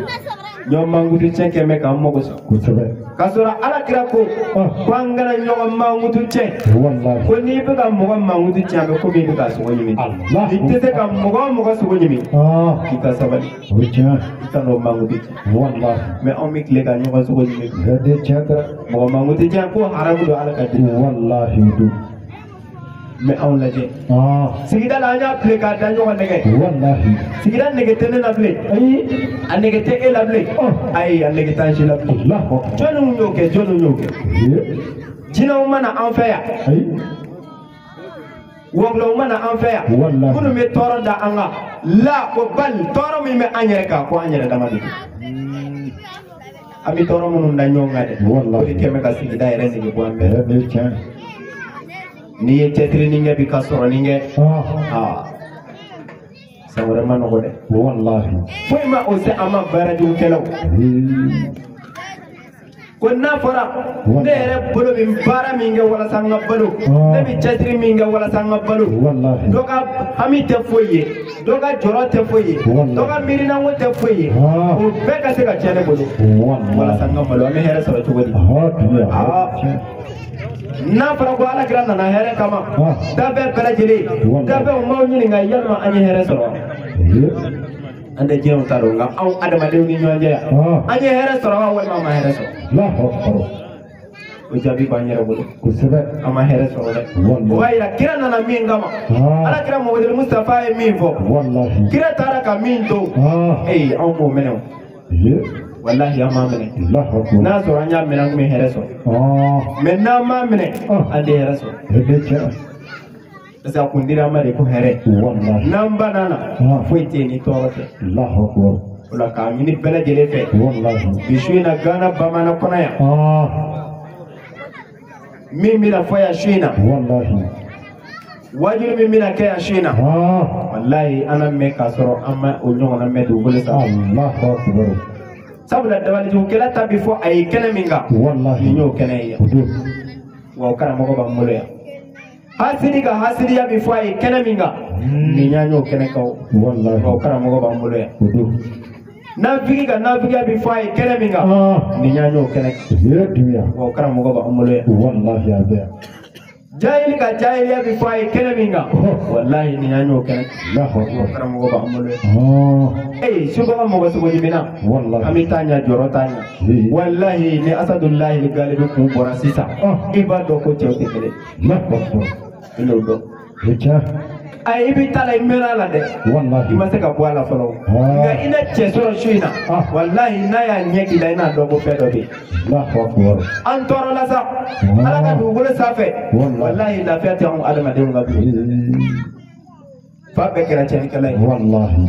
Ɲɔgɔn mankutu tiɲɛ kɛn bɛ k'an mago sa. Kosɛbɛ. K'a sɔrɔ Ala kira ko ko an kana ɲɔgɔn mankutu tiɲɛ. Wallahi. Ko n'i bɛ ka mɔgɔ mankutu tiɲɛ a bɛ komi i bɛ ka sogo ɲimi. Allah. I tɛ se ka mɔgɔ o mɔgɔ sogo ɲimi. Ah. K'i ka sabali. O ye tiɲɛ. I ka n'o mankutu tiɲɛ. Wallahi. Mais anw bɛ tile ka ɲɔgɔn sogo ɲimi. Bɛɛ de tiɲɛ tɛ. Mɔgɔ mankutu tiɲɛ ko haramu don Ala ka diinɛ. Wallahi o don. Mais anw lajɛ. Ah. Sigida la an y'a tile k'a da ɲɔgɔn nɛgɛ. Wallahi. Sigida nege tɛ ne la bilen. Ayi. A nege tɛ e la bilen. Ayi a nege t'an si la bilen. Allahu akbar. Jɔnniw y'o kɛ jɔnniw y'o kɛ. Jinɛw mana an fɛ yan. Ayi. Wɔkulɔw mana an fɛ yan. Wallahi. Minnu bɛ tɔɔrɔ da an kan. La ko bali tɔɔrɔ min bɛ an yɛrɛ kan ko an yɛrɛ dama de don. An bɛ tɔɔrɔ minnu da ɲɔgɔn kan dɛ. Wallahi. O de kɛn bɛ ka sigida yɛrɛ nege bɔ an bɛɛ. Bɛɛ de tiɲɛ. N'i ye cɛsirinin kɛ bi ka sɔrɔnin kɛ. Ah. Aa san wɛrɛ ma nɔgɔ dɛ. Wallahi. Foyi ma o se an ma baarajugukɛlaw. Ko n'a fɔra ne yɛrɛ bolo bɛ baara min kɛ walasa n ka balo. Ne bɛ cɛsiri min kɛ walasa n ka balo. Wallahi. Dɔ ka hami tɛ foyi ye. Dɔ ka jɔrɔ tɛ foyi ye. Wallahi. Dɔ ka miirinako tɛ foyi ye. Ah. O bɛɛ ka se ka tiɲɛ ne bolo. Wallahi. Walasa n ka malo an bɛ hɛrɛ sɔrɔ cogo di. Ah, dubiya. Ah. Tiɲɛ. N'a fɔra ko Ala kira nana hɛrɛ kama. Ah. Dabɛɛ bɛɛ lajɛlen. Wallahi. Dabɛɛw m'aw ɲininka yalima an ye hɛrɛ sɔrɔ wa? Ee. An tɛ diɲɛw ta dɔn nka anw adamadenw ni ɲɔgɔn cɛ yan. Ah. An ye hɛrɛ sɔrɔ wa walima an ma hɛrɛ sɔrɔ? Allahu akbar. O jaabi b'an yɛrɛ bolo. Kosɛbɛ. An ma hɛrɛ sɔrɔ dɛ. Wallahi. O b'a yira kira nana min kama. Ah. Ala kira Muhamadu Mustafa ye min fɔ. Wallahi. Kira taara ka min to. Ah. Ee anw m'o minɛ o. Ee. Walahi an m'a minɛ. Allahu akbar. N'a sɔrɔ an y'a minɛ an tun bɛ hɛrɛ sɔrɔ. Ah. Mais n'an m'a minɛ Ah. an tɛ hɛrɛ sɔrɔ. Bɛɛ de tiɲɛ. Parce que a kun dira an ma de ko hɛrɛ. Wallahi. N'an banna na Ah. foyi tɛ yen ni tɔɔrɔ tɛ. Allahu akbar. O la k'a ɲini bɛɛ lajɛlen fɛ. Wallahi. Bi su in na Gana bamanan kɔnɔ yan. Ah. Min bɛna fɔ yan su in na. Wallahi. Wajulu min bɛna kɛ yan su in na. Ah. Walahi an na mɛn k'a sɔrɔ an ma o ɲɔgɔnna mɛn dugukolo sanfɛ. Allahu akbar. Sabula dabalijugukɛla ta bi fɔ a ye kɛnɛ min kan. Wallahi. Nin y'o kɛnɛ ye yan. O don. Wa o karamɔgɔ b'an bolo yan. Hasidi ka hasidiya bi fɔ a ye kɛnɛ min kan. Nin y'an y'o kɛnɛ kan o. Wallahi. Wa o karamɔgɔ b'an bolo yan. O don. Nafigi ka nafigiya bi fɔ a ye kɛnɛ min kan. Ah. Nin y'an y'o kɛnɛ kan. Ee dubiya. Wa o karamɔgɔ b'an bolo yan. Wallahi a bɛ yan. Jahili ka jahiliya bi fɔ a ye kɛnɛ min kan. Walahi nin y'an y'o kɛnɛ kan. Allahu Wa o akbar. karamɔgɔ b'an bolo yan. Ah. Ee subaga mɔgɔ sogo ɲiminna. Wallahi. An bɛ taa ɲɛ jɔyɔrɔ t'a ɲɛ. Ee. Walahi ni Asadulahi galibi kun bɔra sisan. Ah. I b'a dɔn ko cɛw tɛ kelen. Allahu akbar. I n'o dɔn. O tiɲɛ. Ayi i bɛ taa la i mɛnna a la dɛ. Wallahi. I ma se ka bɔ a la fɔlɔ. Ah. Nka i na cɛ sɔrɔ su in na. Ah. Walahi n'a y'a ɲɛ k'i la i n'a dɔn ko fɛn dɔ bɛ yen. Allahu akbar. An tɔɔrɔla sa. Ah. Ala ka dugukolo sanfɛ. Wallahi. Walahi lafiya tɛ anw adamadenw ka bilen. Ee. Fa bɛɛ kɛra tiɲɛnikɛla ye. Wallahi.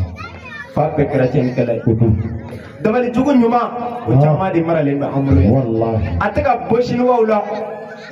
Fa bɛɛ kɛra tiɲɛnikɛla ye. O don. Dabalijugu ɲuman o Ah. caman de maralen bɛ an bolo yan. Wallahi. A tɛ ka bɔ siniwaw la.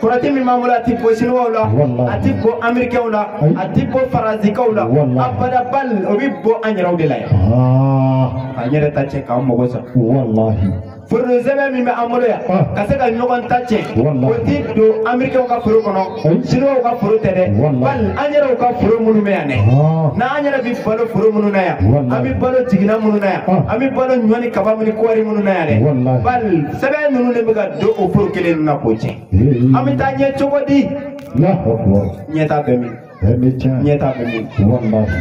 Kɔrɔti min b'an bolo a tɛ bɔ siniwaw la. Wallahi. A tɛ bɔ américains la. Ayi. A tɛ bɔ faransikaw la. Wallahi. Abada bal o bɛ bɔ an yɛrɛw de la yan. Ah. K'an yɛrɛ ta tiɲɛ k'an mago sa. Wallahi. Foro sɛbɛn min bɛ an bolo yan. Ah. Ka se ka ɲɔgɔn ta tiɲɛ. Wallahi. O tɛ don américains ka foro kɔnɔ. Ayi. Siniwaw ka foro tɛ dɛ. Wallahi. Bal an yɛrɛw ka foro minnu bɛ yan dɛ. Ah. N'an yɛrɛ bɛ balo foro minnu na yan. Wallahi. An bɛ balo jiginna minnu na yan. Ah. An bɛ balo ɲɔ ni kaba ni kɔɔri minnu na yan dɛ. Wallahi. Bal sɛbɛn ninnu de bɛ ka don o foro kelen ninnu na k'o tiɲɛ. Ee. An bɛ taa ɲɛ cogo di? Allahu akbar. Ɲɛ t'a bɛ min? Bɛɛ de tiɲɛ. Ɲɛ t'a bɛ min? Wallahi.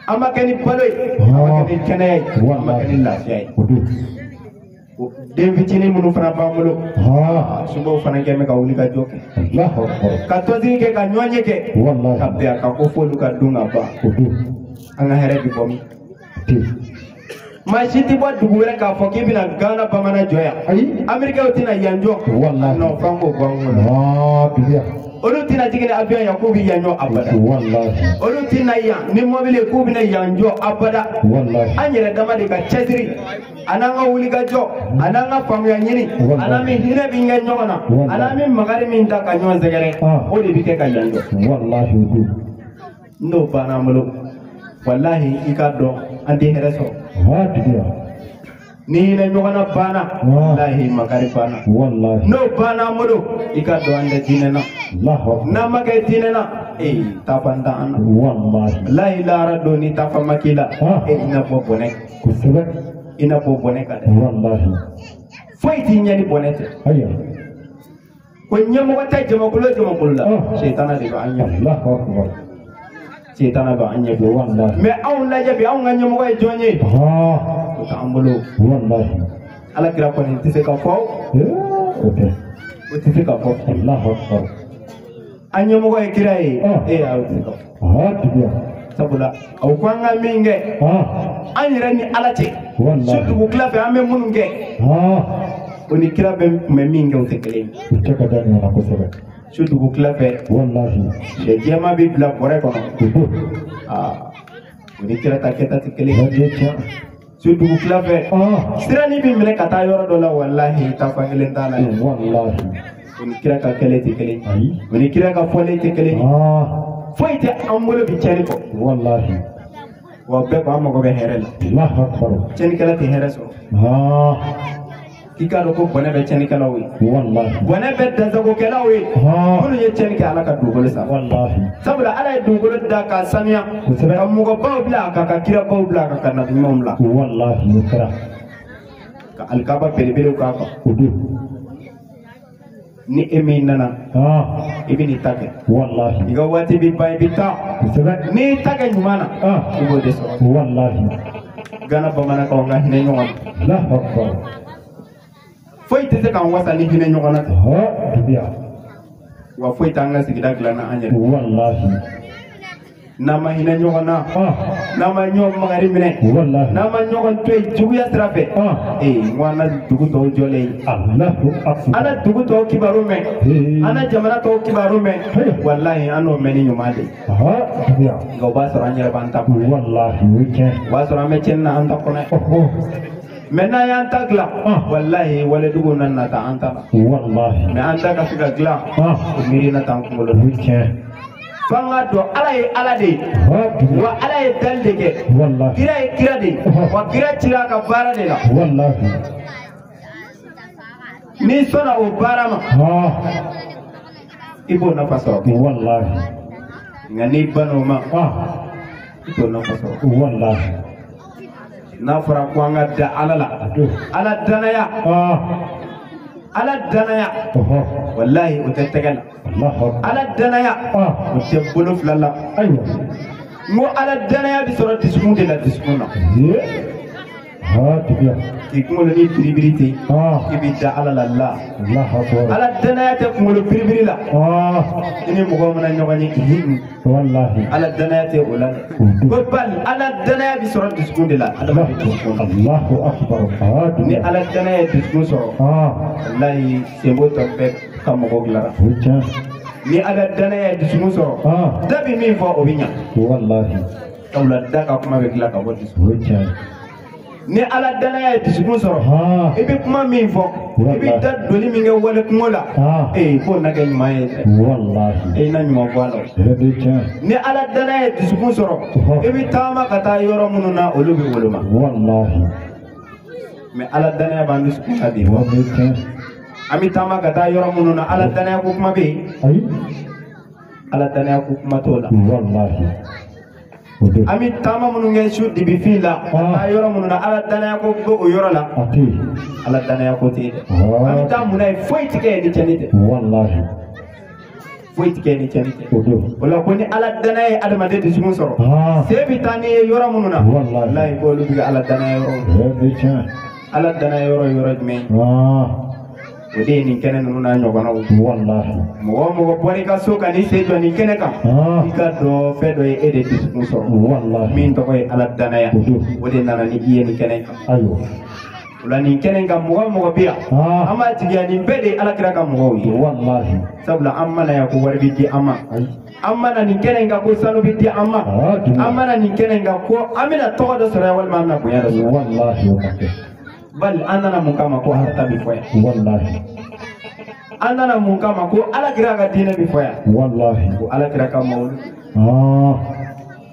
An ma kɛ ni balo ye. An ma kɛ ni kɛnɛya ye. An ma kɛ ni lafiya ye. O don. Den fitinin minnu fana b'an bolo. Ah. Sunbaw fana kɛ bɛ ka wuli ka jɔ kɛ. Allahu akbar. Ka tɔnsigi kɛ ka ɲɔgɔn ye kɛ. Wallahi. Ka bɛn a kan ko f'olu ka dun ka ban. O don. An ka hɛrɛ bi bɔ min? Ten. Maa si tɛ bɔ dugu wɛrɛ k'a fɔ k'i bɛna Gana bamanan jɔ yan. Ayi. Américains tɛna yan jɔ. Wallahi. Non f'an k'o bɔ an kɔnɔ. Ah, dubiya. Olu tɛna jigin ni avion yan k'u bɛ yan jɔ abada. Wallahi. Olu tɛna yan ni mɔbili ye k'u bɛna yan jɔ abada. Wallahi. An yɛrɛ dama de ka cɛsiri a n'an ka wulikajɔ a n'an ka faamuya ɲini Wallahi. a n'an bɛ hinɛ min kɛ ɲɔgɔn na Wallahi. a n'an bɛ makari min ta ka ɲɔgɔn sɛgɛrɛ Ah. o de bɛ kɛ ka yan jɔ. Wallahi o don. N'o banna an bolo walahi i k'a dɔn an tɛ hɛrɛ sɔrɔ. Ah, dubiya. Ni hinɛ ɲɔgɔn na banna walahi makari banna wallahi n'o banna an bolo i ka don an tɛ diinɛ na n'an ma kɛ diinɛ na ee taafan t'an na wallahi walahi lahara don ni taafan ma k'i la e i na bɔ bɔnɛ kosɛbɛ i na bɔ bɔnɛ kan dɛ wallahi foyi t'i ɲɛ ni bɔnɛ tɛ ayiwa ko ɲɛmɔgɔ tɛ jamakulu o jamakulu la sitana de b'an ɲɛ Allahu akbar sitana b'an ɲɛ wallahi mais anw lajɛ bi anw ka ɲɛmɔgɔ ye jɔn ye o t'an bolo wallahi ala kira kɔni tɛ se ka fɔ o tɛ o tɛ se ka fɔ Allahu akbar an ɲɛmɔgɔ ye kira ye e o tɛ se ka fɔ sabula o ko an ka min kɛ an yɛrɛ ni ala cɛ wallahi su dugutila fɛ an bɛ minnu kɛ o ni kira bɛ tun bɛ min kɛ o tɛ kelen ye u cɛ ka jan ɲɔgɔn na kosɛbɛ su dugutila fɛ wallahi sɛ jɛman bɛ bila bɔrɛ kɔnɔ o ni kira ta kɛta tɛ kelen ye su dugutila fɛ sira ni bɛ minɛ ka taa yɔrɔ dɔ la walahi taa fan kelen t'a la wallahi o ni kira ka kɛlɛ tɛ kelen ye o ni kira ka fɔlen tɛ kelen ye foyi tɛ an bolo bi tiɲɛni kɔ wallahi wa bɛɛ ko an mago bɛ hɛrɛ la Allahu akbar tiɲɛnikɛla tɛ hɛrɛ sɔrɔ k'i k'a dɔn ko bɔnɛ bɛ tiɲɛnikɛlaw ye wallahi bɔnɛ bɛ dansagokɛlaw ye minnu ye tiɲɛni kɛ ala ka dugukolo sanfɛ wallahi sabula ala ye dugukolo da k'a sanuya ka mɔgɔbaw bila a kan ka kirabaw bila a kan ka nabiɲumanw bila wallahi o kɛra ka alikaba belebelew k'a kan o don ni e min nana i bɛ n'i ta kɛ wallahi i ka waati bɛ ban i bɛ taa kosɛbɛ n'i ta kɛ ɲuman na i b'o de sɔrɔ wallahi Gana bamanankaw ka hinɛ ɲɔgɔn na Allahu akbar foyi tɛ se k'an wasa ni hinɛ ɲɔgɔn na dubiya wa foyi t'an ka sigida dilan na an yɛrɛ wallahi n'an ma hinɛ ɲɔgɔn na n'an ma ɲɔgɔn makari minɛ wallahi n'an ma ɲɔgɔn to yen juguya sira fɛ ee n ko an na dugu tɔw jɔlen ye Allahu akbar an na dugu tɔw kibaru mɛn an na jamana tɔw kibaru mɛn walahi an n'o mɛn ni ɲuman de ye dubiya nka o b'a sɔrɔ an yɛrɛ b'an ta kɔnɔ wallahi o ye tiɲɛ o b'a sɔrɔ an bɛ tiɲɛni na an ta kɔnɔ mais n'an y'an ta dilan walahi waleduguw na nata an ta la wallahi mais an ta ka se ka dilan o miiri na t'an kunkolo la o ye tiɲɛ f'an k'a dɔn ala ye ala de ye wa ala ye dali de kɛ wallahi kira ye kira de ye wa kira cira a ka baara de la wallahi n'i sɔnna o baara ma i b'o nafa sɔrɔ wallahi nka n'i banna o ma i t'o nafa sɔrɔ wallahi n'a fɔra ko an ka da ala la ala danaya ala danaya walahi o tɛ tɛgɛ la ala danaya o tɛ bolo fila la ayiwa n ko ala danaya bɛ sɔrɔ dusukun de la dusukun na dubiya k'i kunkolo ni biribiri ten i b'i da ala la la ala danaya tɛ kunkolo biribiri la i ni mɔgɔw mana ɲɔgɔn ye wallahi ala danaya tɛ o la dɛ ko bali ala danaya bɛ sɔrɔ dusukun de la adamaden dusukun na Allahu akbar ni ala danaya ye dusukun sɔrɔ walahi senbo tɔ bɛɛ ka mɔgɔw dilanra o ye tiɲɛ ni ala danaya ye dusukun sɔrɔ da bɛ min fɔ o bɛ ɲa wallahi sabula da ka kuma bɛ dilan ka bɔ dusukun o ye tiɲɛ ni ala danaya ye dusukun sɔrɔ i bɛ kuma min fɔ i bɛ da doni min kɛ wale kungo la ee k'o na kɛ ɲuman ye dɛ wallahi e na ɲuman bɔ a la o de tiɲɛ ni ala danaya ye dusukun sɔrɔ i bɛ taama ka taa yɔrɔ minnu na olu bɛ woloma wallahi mais ala danaya b'an dusukun na bi o de tiɲɛ an bɛ taama ka taa yɔrɔ minnu na ala danaya ko kuma bɛ yen ayi ala danaya ko kuma t'o la wallahi an bɛ taama minnu kɛ su dibifin la ka taa yɔrɔ minnu na ala danaya ko bɛ o yɔrɔ la a tɛ yen ala danaya ko tɛ yen dɛ an bɛ taa mun na ye foyi tɛ kɛ yen ni tiɲɛni tɛ wallahi foyi tɛ kɛ yen ni tiɲɛni tɛ o don o la ko ni ala danaya ye adamaden dusukun sɔrɔ sen bɛ taa n'i ye yɔrɔ minnu na walahi k'olu bɛ kɛ ala danaya yɔrɔ o de tiɲɛ ala danaya yɔrɔ ye yɔrɔ jumɛn ye o de ye nin kɛnɛ ninnu n'a ɲɔgɔnnaw wallahi mɔgɔ o mɔgɔ bɔra i ka so ka n'i sen jɔ nin kɛnɛ kan i ka dɔn fɛn dɔ ye e de dusukun sɔrɔ wallahi min tɔgɔ ye ala danaya o de nana ni i ye nin kɛnɛ kan ayiwa o la nin kɛnɛ in kan mɔgɔ o mɔgɔ bɛ yan an b'a jigiya nin bɛɛ de ye ala kira ka mɔgɔw ye wallahi sabula an mana yan ko wari bɛ di an ma an mana nin kɛnɛ in kan ko sanu bɛ di an ma an mana nin kɛnɛ in kan ko an bɛna tɔgɔ dɔ sɔrɔ yan walima an bɛna bonya dɔ sɔrɔ wallahi o ma kɛ bali an nana mun kama ko ala ta bɛ fɔ yan wallahi an nana mun kama ko ala kira ka diinɛ bɛ fɔ yan wallahi ko ala kira ka mawulu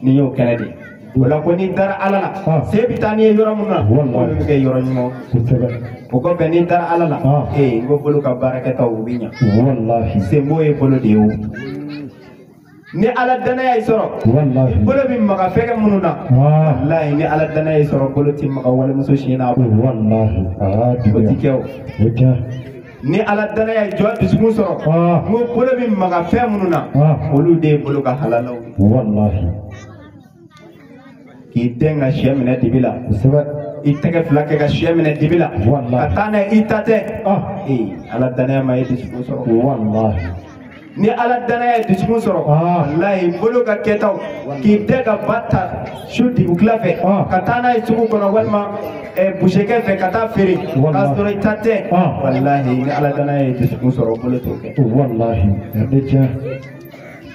nin y'o kɛnɛ de ye O la ko n'i dara Ala la se bɛ taa n'i ye yɔrɔ min na olu bɛ kɛ yɔrɔ ɲuman o kɔfɛ n'i dara Ala la n ko bolo ka baarakɛtaw u bɛ ɲa senbo ye bolo de ye o ni Ala danaya y'i sɔrɔ bolo bɛ maga fɛnkɛ minnu na walahi ni Ala danaya y'i sɔrɔ bolo tɛ maga walimuso si n'a bolo o ti kɛ o ni Ala danaya ye jɔ dusukun sɔrɔ n ko bolo bɛ maga fɛn minnu na olu de ye bolo ka halalaw ye k'i den ka sɛ minɛ dibi la i tɛgɛ fila kɛ ka sɛ minɛ dibi la ka taa n'a ye i ta tɛ Ala danaya ma ye dusukun sɔrɔ ni Ala danaya ye dusukun sɔrɔ walahi bolo ka kɛtaw k'i den ka ba ta su dugukila fɛ ka taa n'a ye sugu kɔnɔ walima busekɛ fɛ ka taa feere k'a sɔrɔ i ta tɛ walahi ni Ala danaya ye dusukun sɔrɔ bolo t'o kɛ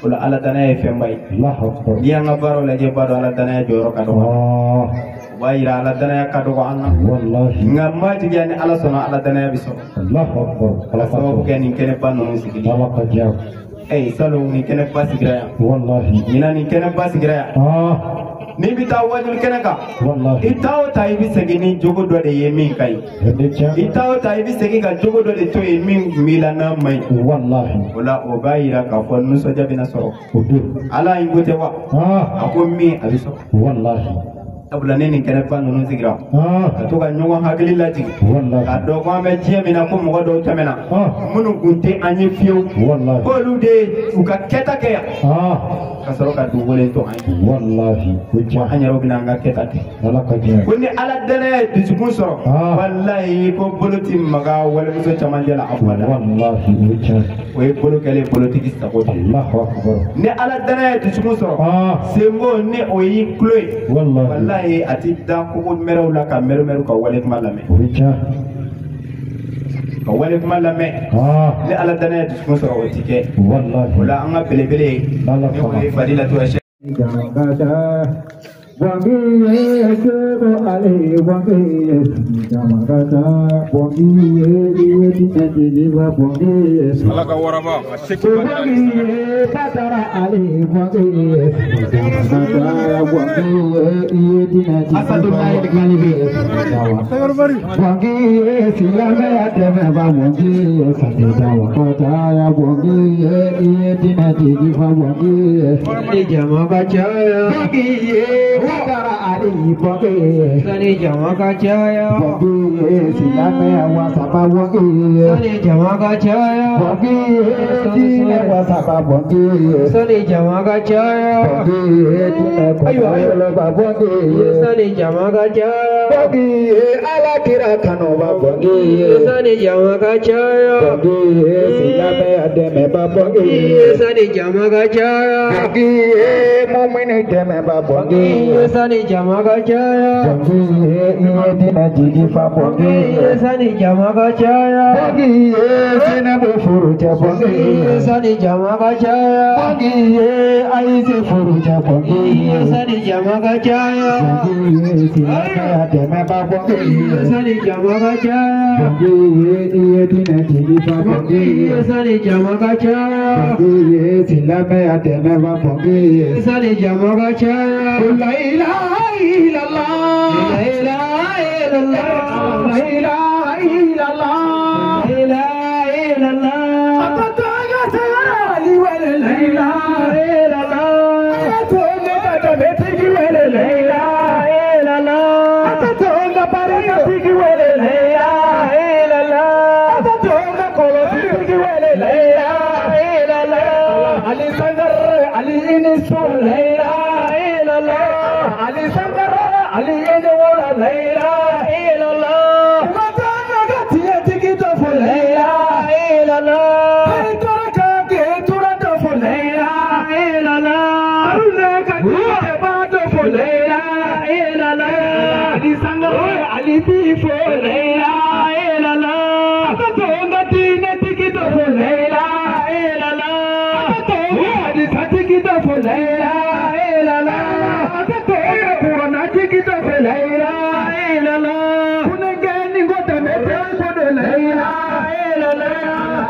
o la Ala danaya ye fɛnba ye n'i y'an ka baaraw lajɛ i b'a dɔn Ala danaya jɔyɔrɔ ka dɔgɔ o b'a yira Ala danaya ka dɔgɔ an na nka majigiya ni Ala sɔnna Ala danaya bɛ sɔrɔ ala sababu kɛ nin kɛnɛba ninnu sigili salon nin kɛnɛba sigira yan ɲinan nin kɛnɛba sigira yan n'i bɛ taa wajuli kɛnɛ kan i taa o taa i bɛ segin ni jogo dɔ de ye min ka ɲi i taa o taa i bɛ segin ka jogo dɔ de to yen min tun b'i la n'a man ɲi o la o b'a yira k'a fɔ nisɔndiya bɛna sɔrɔ Ala in ko tɛ wa a ko min a bɛ sɔrɔ sabula ni nin kɛnɛba ninnu sigira ka to ka ɲɔgɔn hakili lajigin k'a dɔn ko an bɛ diɲɛ min na ko mɔgɔ dɔw tɛmɛna minnu tun tɛ an ye fiyewu k'olu de ye u ka kɛta kɛ yan ka sɔrɔ ka dugukolo to an ye an yɛrɛw bɛna an ka kɛta kɛ ko ni Ala danaya ye dusukun sɔrɔ walahi ko bolo ti maga walimuso camancɛ la abada o ye bolo kɛlen bolotigi sago de ni Ala danaya ye dusukun sɔrɔ senbo ni o y'i tulo ye walahi a ti da kogo mɛrɛw la ka mɛrɛmɛrɛw ka wale kuma lamɛn ka wale kuma lamɛn ni Ala danaya ye dusukun sɔrɔ o ti kɛ o la an ka belebele ni o ye Fadilatu Sɛki Ala ka waraba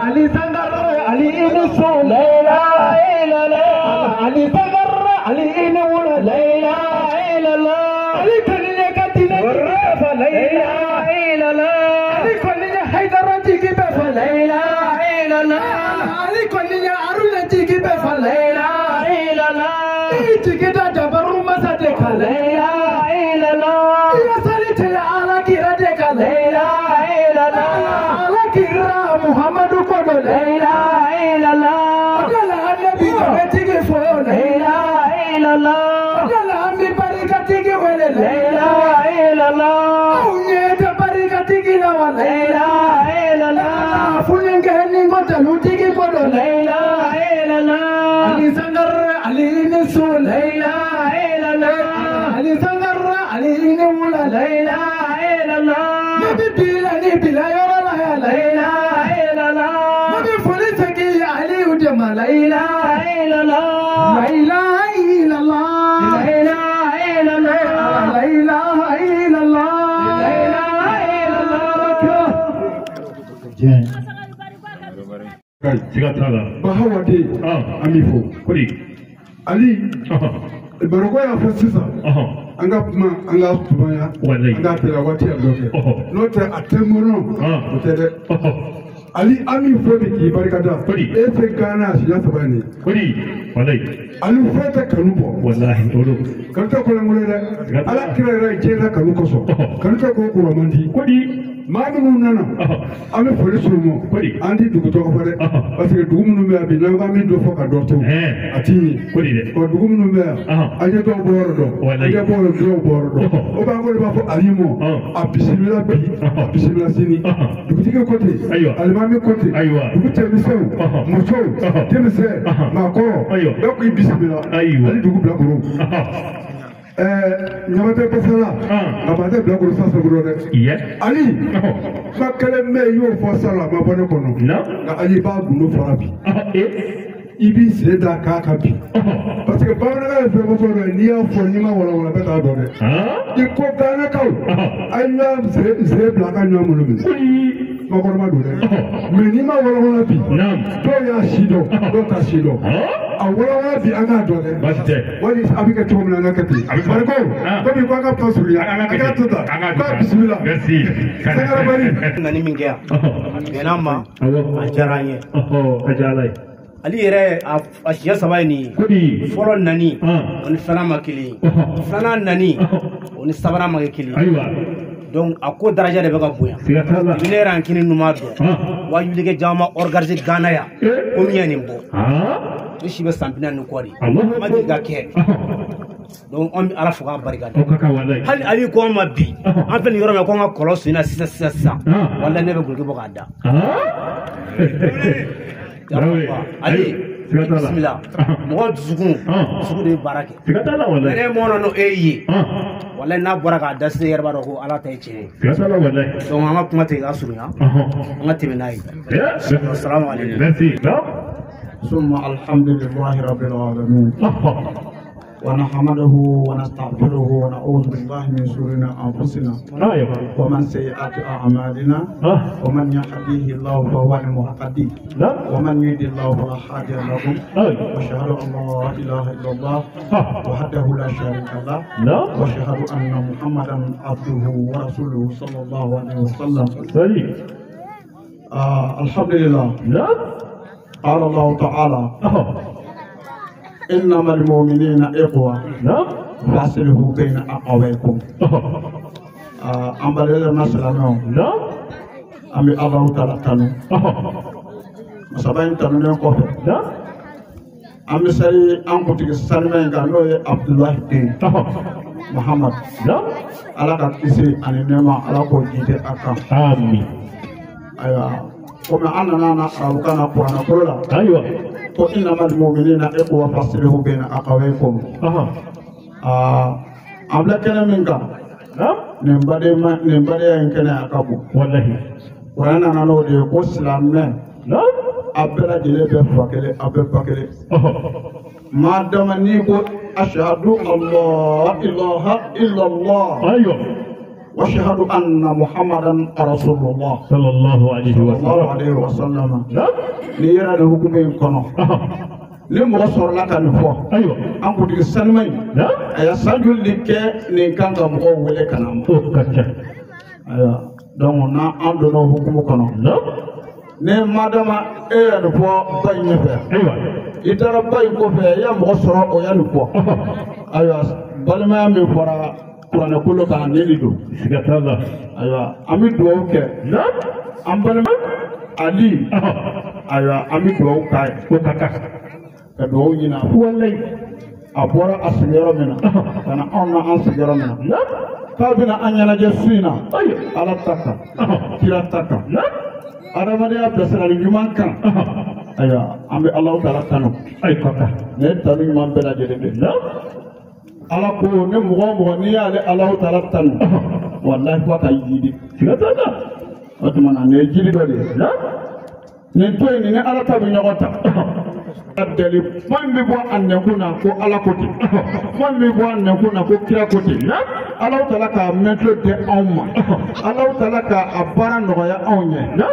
Ali Sangare, Ali Inisu, La ilaha illallah. Ali Sangare, Ali ni wula la ilaha illallah Ali kɔni ye ka diinɛ jigi fa la ilaha illallah Ali kɔni ye Hayidara jigi bɛ fa la ilaha illallah Ali kɔni ye Haruna jigi bɛ fa la ilaha illallah I jigi da Jabaru masa de kan la ilaha illallah I ka sali cɛ Ala kira de kan la ilaha illallah Ala kira Muhammadu ko don la ilaha illallah O de la Anabi tigi fo la ilaha illallah O de la an bɛ barikatigi wele la ilaha illallah Aw ɲɛ tɛ barikatigi la wa la ilaha illallah Funɛnkɛ ni ko talutigi ko don la ilaha illallah Ali Sangare Ali ni so la ilaha illallah Ali Sangare Ali ni wula la ilaha illallah Ne bɛ bila ni bila yɔrɔ la ya la ilaha illallah Ne bɛ foli segin Aliyu de ma la ilaha illallah La ilaha illallah La ilaha illallah La ilaha illallah La ilaha illallah. Diɲɛ. Siga t'a la. Bahawa den an b'i fo. Kodi. Ali. Baroko y'a fɔ sisan. An ka kuma an ka sumaya. An ka tɛmɛ waati ya dɔ kɛ. N'o tɛ a tɛ mɔnɔ. O tɛ dɛ. Ali an b'i fo bi k'i barikada. Kodi. E tɛ Gana siɲɛ 3 ye nin ye. Kodi. Walayi. Ali fɛn tɛ kanu bɔ. Walahi o don. Kanu tɛ kɔlɔnkolon ye dɛ. Ala kira yɛrɛ ye diɲɛ la kanu kosɔn. Kanu tɛ ko kura man di. Kodi. Maa minnu nana an bɛ foli s'u ma an ti dugu tɔgɔ fɔ dɛ parce que dugu minnu bɛ yan bi n'an ko an bɛ dɔ fɔ ka dɔ to a ti ɲɛ ɔ dugu minnu bɛ yan an ye dɔw bɔ yɔrɔ dɔn an ye bɔ dɔw bɔ yɔrɔ dɔn o b'an ko de b'a fɔ Ali mɔ a bisimila bi a bisimila sini dugutigi ko ten alimami ko ten dugu cɛmisɛnw musow denmisɛn maakɔrɔ bɛɛ k'i bisimila ani dugu bilakoro. Ɲamatɛ basala a tɛ bilakoro sa sago dɛ. Ali kuma kelen bɛ yen i y'o fɔ sa la a ma bɔ ne kɔnɔ nka Ali b'a gundo fara bi i b'i sen da k'a kan bi parce que bamanankan ye fɛn fɔlɔ ye n'i y'a fɔ n'i ma walawala bɛɛ t'a dɔn dɛ i ko Ganakaw a ye ɲɔgɔn sen bila a ka ɲɔgɔn bolo minɛ makɔrɔba don dɛ mais n'i ma walawala bi dɔw y'a si dɔn dɔw t'a si dɔn a walawala bi an k'a dɔn dɛ baasi tɛ wali a bɛ kɛ cogo min na an ka kɛ ten Bariko komi ko an ka kuma surunya an k'a to tan k'a bisimila Sangarabali. Nani min kɛ yan a bɛnna ma a diyara an ye. A diyara Ala ye. Ali yɛrɛ a siɲɛ 3 ye nin ye. Fɔlɔ nani o ni filanan ma kelen ye. Filanan nani o ni sabanan ma kɛ kelen ye. Ayiwa. Donc a ko daraja de bɛ ka bonya. Siga t'a la. Ne yɛrɛ an kini numan dɔn. Wajulikɛ caman organiser Gana yan. Ko min ye nin bɔ. Ne si bɛ san 40 ni kɔ de. Ma deli ka kɛ. Donc an bɛ Ala fo k'a barika da. Hali Ali ko an ma bi an filɛ nin yɔrɔ min na ko an ka kɔlɔn sen na sisan sisan sisan. Walahi ne bɛ guloki bɔ k'a da. Ali bisimila mɔgɔ dusukun dusukun de ye baara kɛ. Ne mɔnɔ n'o e ye walahi n'a bɔra k'a da sisan i yɛrɛ b'a dɔn ko Ala ta ye tiɲɛ ye. Donc an ka kuma tɛ ka surunya an ka tɛmɛ n'a ye. Salamu aleykum. Merci. ثم الحمد لله رب العالمين ونحمده ونستغفره ونعوذ بالله من شرور أنفسنا ومن سيئات أعمالنا ومن يهديه الله فهو المهتدي ومن يضلل الله فلا هادي له وأشهد أن لا إله إلا الله وحده لا شريك له وأشهد أن محمدا عبده ورسوله صلى الله عليه وسلم. الحمد لله. قال الله تعالى إنما المؤمنين إخوة فأصلحوا بين أخويكم. An balima silamɛw an bɛ Alahu taala tanu masaba in tanunen kɔfɛ an bɛ sali an kuntigi sanuma in kan n'o ye Abudulayi den Muhamad Ala ka kisi ani nɛɛma Ala k'o jidi a kan. Ayiwa komi an nana na arabukan na kuranɛ kolo la. Ko innamal mu'minina ikhwa faslihu bayna akhawaykum. An filɛ kɛnɛ min kan nin badenya in kɛnɛ a ka bon. Kuranɛ nana n'o de ye ko silamɛ a bɛɛ lajɛlen bɛ fa kelen a bɛɛ ba kelen. Maa dama n'i ko ashhadu an la ilaha illallah. Wa ashhadu anna muhammadan rasulullah. Sallallahu alayhi wa sallam. N'i yɛrɛ de hukumu in kɔnɔ. Ni mɔgɔ sɔrɔla ka nin fɔ ayiwa an kuntigi sanuma in a ya san joli de kɛ nin kan ka mɔgɔw wele ka na ma o ka ca ayiwa donc n'an an donna o hukumu kɔnɔ ni madama e y'a nin fɔ ba in ɲɛfɛ ayiwa i taara ba in kɔfɛ i ya mɔgɔ sɔrɔ o y'a nin fɔ ayiwa balimaya min fɔra kuranɛ kolo kan nin de don siga t'a la ayiwa an bɛ dugawu kɛ an balima Ali ayiwa an bɛ dugawu k'a ye o ka kan ka dugawu ɲini a fɛ walayi a bɔra a sigiyɔrɔ min na ka na anw na an sigiyɔrɔ min na k'a bɛna an ɲɛnajɛ su in na Ala ta kan kira ta kan adamadenya bilasirali ɲuman kan ayiwa an bɛ Alahu taala tanu ayi kaka nin ye tanu ɲuman bɛɛ lajɛlen de ye Ala ko ni mɔgɔ o mɔgɔ n'i y'ale Alahu taala tanu walayi fo ka jidi siga t'a la o tuma na nin ye jiri dɔ de ye nin to yen nin ni Ala ta bɛ ɲɔgɔn ta. Deli kuma min bɛ bɔ a nɛnkun na ko Ala ko ten kuma min bɛ bɔ a nɛnkun na ko kira ko ten Alahu taala k'a mɛntulo di anw ma Alahu taala k'a baara nɔgɔya anw ɲɛ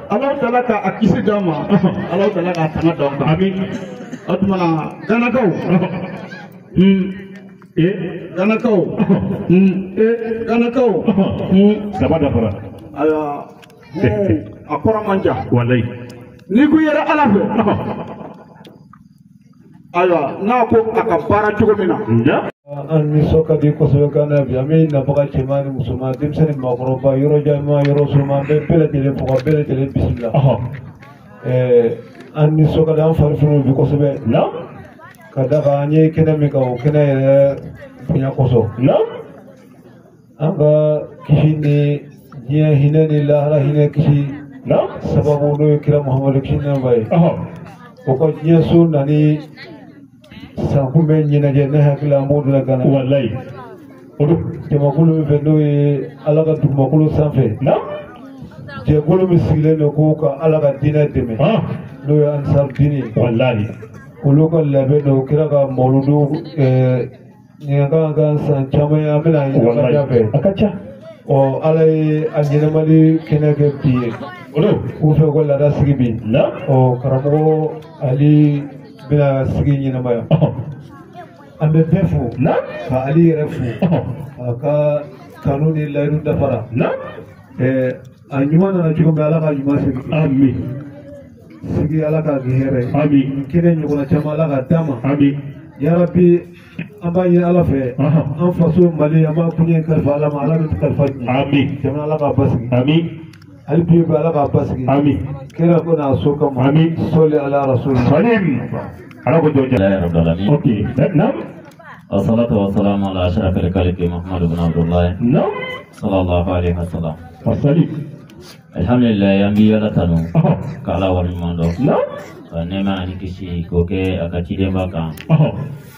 Alahu taala k'a kisi d'an ma Alahu taala k'a tanga d'an kan. Ami o tuma na Ganakaw Ganakaw Ganakaw saba dafara ayiwa a kɔrɔ man jan walayi n'i ko yɛrɛ Ala fɛ. Ayiwa n'a ko a ka baara cogo min na. An nisɔn ka di kosɛbɛ kan na bi an bɛ nabaga cɛman ni musoman denmisɛnnin maakɔrɔba yɔrɔ janman yɔrɔ surunman an bɛ bɛɛ lajɛlen fo ka bɛɛ lajɛlen bisimila. An nisɔn ka di an fari funun bi kosɛbɛ. Ka d'a kan an ye kɛnɛ min kan o kɛnɛ yɛrɛ bonya kosɔn. An ka kisi ni diɲɛ hinɛ ni lahara hinɛ kisi sababu n'o ye kira Muhamadu kisi nɛɛma ye. O ka diɲɛ so nani sankun bɛ ɲɛnajɛ ne hakili la an b'o de la Gana. Walayi. O don. Jamakulu min fɛ n'o ye Ala ka dugumakolo sanfɛ. Jɛkulu min sigilen don ko ka Ala ka diinɛ dɛmɛ. N'o ye Ansar diinɛ ye. Walayi. Olu ka labɛn don kira ka mawuludu ɲinan kan ka san caman ye an bɛna ɲininka da fɛ. A ka ca. Ɔ Ala ye a ɲɛnamali kɛnɛ kɛ bi ye. O don. U fɛ ko laada sigi bi. Ɔ karamɔgɔ Ali bɛna sigi ɲɛnamaya. An bɛ bɛɛ fo. Ka Ali yɛrɛ fo. A ka kanu ni layidu dafara. A ɲuman nana cogo min Ala ka ɲuman segin. Ami. Sigi Ala k'a kɛ hɛrɛ ye. Ami. Kɛnɛ ɲɔgɔnna caman Ala ka d'a ma. Ami. Yarabi an b'a ɲini Ala fɛ. An faso Mali an b'a kuɲɛ kalifa Ala ma Ala bɛ kalifa diɲɛ. Ami. Jamana Ala k'a basigi. Ami. Hali bi bɛ Ala k'a basigi. Ami. Kira ko n'a so kama. Ami. Sɔli ala rasul. Salim. Ala ko jɔn jɛ. Ok. Naam. Wassalatu wassalamu ala ashrafil khalqi Muhammad ibn Abdullah. Naam. Sallallahu alaihi wasallam. Wasalim. Alhamdulillah an bi Ala tanu. K'Ala waleɲuman dɔn. Naam. Ka nɛɛma ani kisi k'o kɛ a ka cidenba kan.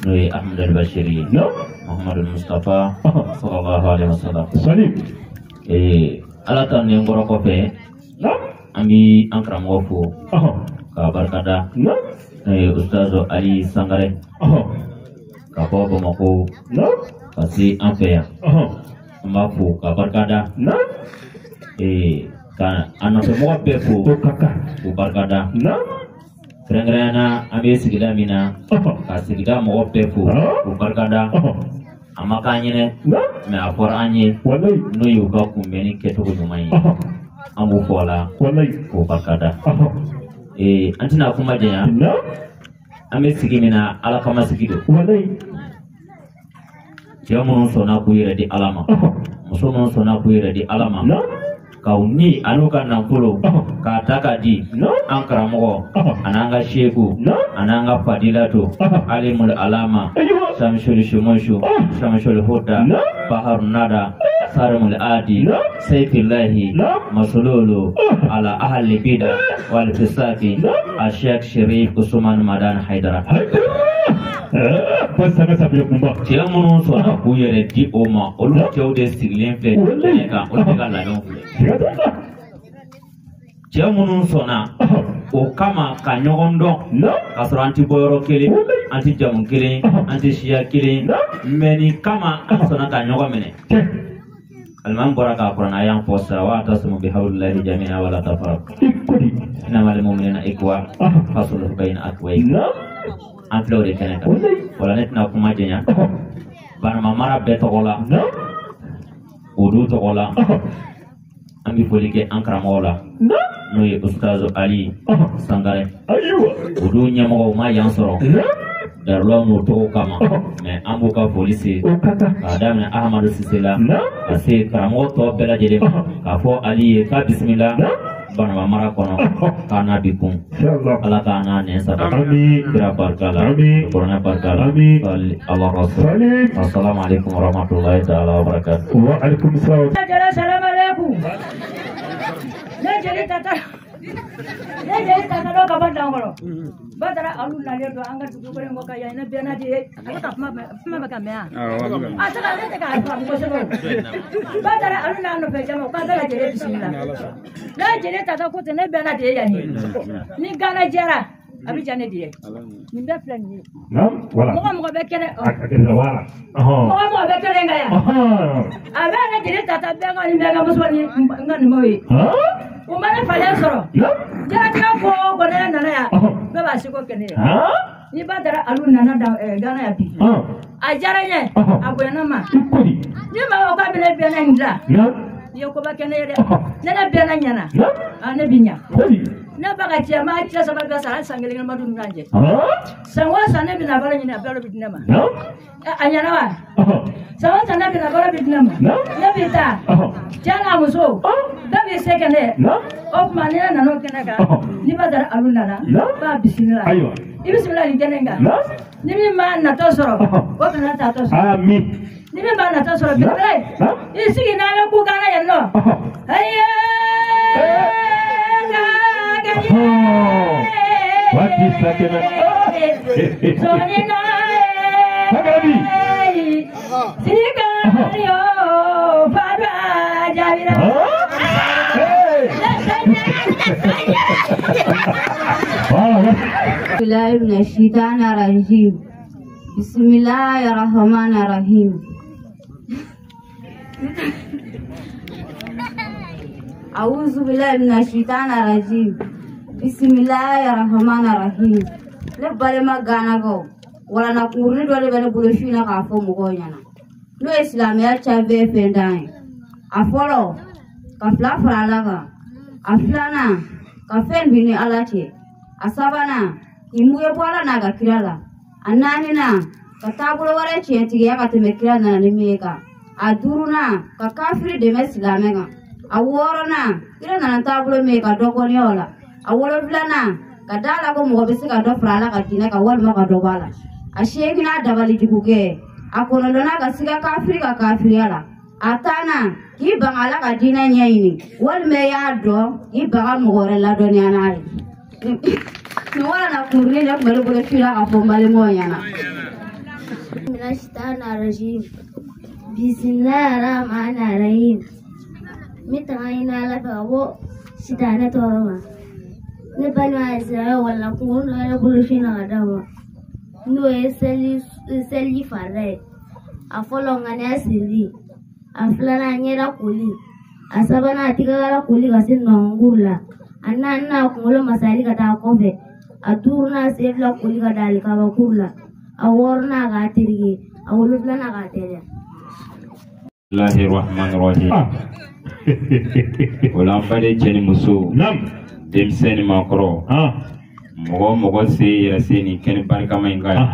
N'o ye Ahmad al-Bashir ye. Naam. Muhammadu Mustafa. Sallallahu alaihi wasallam. Salim. Ala tanunen kɔrɔ kɔfɛ. An bi an karamɔgɔ fo. K'a barikada. N'o ye Ustaz Ali Sangare. Ka bɔ Bamakɔ. Ka se an fɛ yan. An b'a fo k'a barikada. Ka a nɔfɛmɔgɔ bɛɛ fo. K'u barikada. Kɛrɛnkɛrɛnnenya la an bɛ sigida min na. Ka sigida mɔgɔ bɛɛ fo. K'u barikada. A ma k'an ɲɛnɛ. Mɛ a fɔra an ye. N'o y'u ka kunbɛnni kɛcogo ɲuman ye. An b'o fɔ a la. K'o barikada. An tɛna kuma janya. An bɛ sigi min na Ala kama sigi don. Cɛ minnu sɔnna k'u yɛrɛ di Ala ma. Muso minnu sɔnna k'u yɛrɛ di Ala ma. K'u ni an'u ka nafolo k'a ta k'a di an karamɔgɔ an'an ka seku an'an ka fadilatu alimul alama samsul shumushu samsul huda baharun nada sarimul adi saifillahi masululu ala ahli bida wal fisaki ashek Sherif Usman Madan Haidara. Cɛ minnu sɔnna k'u yɛrɛ di o ma olu cɛw de sigilen filɛ kɛnɛ kan olu bɛ ka labɛnw filɛ. Cɛ minnu sɔnna o kama ka ɲɔgɔn dɔn k'a sɔrɔ an tɛ bɔ yɔrɔ kelen an tɛ jamu kelen an tɛ siya kelen mɛ nin kama an sɔnna ka ɲɔgɔn minɛ. Alimami bɔra k'a kuranɛ a y'an fɔ sa wa tasimu bihablillahi jami'a wala tafarraqu innamal mu'minuna ikhwa fasluhu bayna akhawaykum. An filɛ o de kɛnɛ kan. O la ne tɛna kuma janya. Banama mara bɛɛ tɔgɔ la. Olu tɔgɔ la. An bɛ foli kɛ an karamɔgɔ la. N'o ye Ustaz Ali Sangare. Olu ɲɛmɔgɔw ma yan sɔrɔ. Darulaw n'o tɔgɔ kama. Mais an b'u ka foli se. K'a daminɛ Ahamadu Sise la. Ka se karamɔgɔ tɔ bɛɛ lajɛlen ma. K'a fɔ Ali ye k'a bisimila. Banama mara kɔnɔ. K'a n'a bi kun. Ala k'a n'a nɛn saba. Kira barika la. Kuranɛ barika la. Ala rasul. Assalamu alaikum warahmatullahi ta'ala wabarakatuh. Wa alaikum salam. Salam alaikum. Ne jeli tata. Ne jeli tata dɔ ka bɔ Dankɔrɔ. Badara alu nalen don an ka dugukolo in kɔ ka yan ne bɛɛ n'a de ye. A bɛ ka kuma bɛ ka mɛn yan. A tɛ ka ne tɛ k'a faamu kosɛbɛ. Badara alu n'a nɔfɛ jama k'a bɛɛ lajɛlen bisimila. Ne jeli tata ko ten ne bɛɛ n'a de ye yan ye. Ni Gana jɛra a bɛ diya ne de ye. Nin bɛɛ filɛ nin ye. Mɔgɔ mɔgɔ bɛ kɛnɛ. Mɔgɔ mɔgɔ bɛ kɛnɛ kan yan. A bɛ ne jeli tata bɛɛ ka ni bɛɛ ka muso ni n ka numu ye. U ma ne falen sɔrɔ. Jaratigɛ ko o ko ne nana yan. Bɛɛ b'a seko kɛ ne ye. Ni Badara alu nana Gana yan bi. A diyara n ye. A bonyana n ma. Ni maa ko k'a bɛ ne bɛnna in dilan. I ye koba kɛ ne ye dɛ. Ne ne bɛnna ɲɛna. Ne bi ɲa. Ne ba ka cɛ ma cɛ saba bɛɛ sara san kelen ma dun ɲɔgɔn cɛ. San o san ne bɛna balo ɲini a balo bɛ di ne ma. A ɲɛna wa? San o san ne bɛna balo bɛ di ne ma. Ne bɛ taa. Cɛ n'a muso. Bɛɛ b'i se kɛ ne ye. O tuma ni ne nana o kɛnɛ kan. Ni Badara alu nana. B'a bisimila. I bisimila nin kɛnɛ in kan. Ni min m'a natɔ sɔrɔ. O kana taatɔ sɔrɔ. Ni min m'a natɔ sɔrɔ belebele. I sigi n'an bɛ ku Gana yan nɔ. Ayi. Bismillahirrahmanirrahim. A'udhu billahi minash shaitanir rajim. Bismillahirrahmanirrahim. Ne balima Ganakaw, walana kunkurunin dɔ de bɛ ne bolo su in na k'a fɔ mɔgɔw ɲɛna. N'o ye silamɛya cafɛ fɛn dan ye. A fɔlɔ, ka fila fara Ala kan. A filanan, ka fɛn bin ni Ala cɛ. A sabanan, k'i muge bɔ Ala n'a ka kira la. A naaninan, ka taabolo wɛrɛ tiɲɛtigiya ka tɛmɛ kira nana ni min ye kan. A duurunan, ka kafiri dɛmɛ silamɛ kan. A wɔɔrɔnan, kira nana taabolo min ye ka dɔ kɔniya o la. A wolonfilanan, ka da la ko mɔgɔ bɛ se ka dɔ fara Ala ka diinɛ kan walima ka dɔ bɔ a la. A seeginna dabalijugukɛ. A kɔnɔntɔnna, ka siga kafiri ka kafiriya la. A tannan, k'i ban Ala ka diinɛ ɲɛɲini walima i y'a dɔn k'i ban ka mɔgɔ wɛrɛ ladɔnniya n'a ye. Nin walana kunkurunin de tun bɛ ne bolo su la k'a fɔ n balimaw ɲɛna. Bismillahirrahmanirrahim. N bɛ tanga ɲini Ala fɛ ka bɔ sitanɛ tɔɔrɔ ma. Ne balima silamɛ walana kunkurunin dɔ bɛ ne bolo su in na ka d'aw ma. N'o ye seli farida ye. A fɔlɔ, ŋaniya sirili. A filanan, ɲɛda koli. A sabanan, a tigɛkala koli ka se nɔnkɔnkuru la. A naaninan, a kunkolo masali ka taa kɔfɛ. A duurunan, sen fila koli ka da alikabakuru la. A wɔɔrɔnan, k'a tereke. A wolonfilanan, k'a teliya. Bismillahirrahmanirrahim. O la an baden cɛ ni muso. Denmisɛn ni maakɔrɔ. Mɔgɔ o mɔgɔ se yɛrɛ se nin kɛnɛ barikama in kan yan.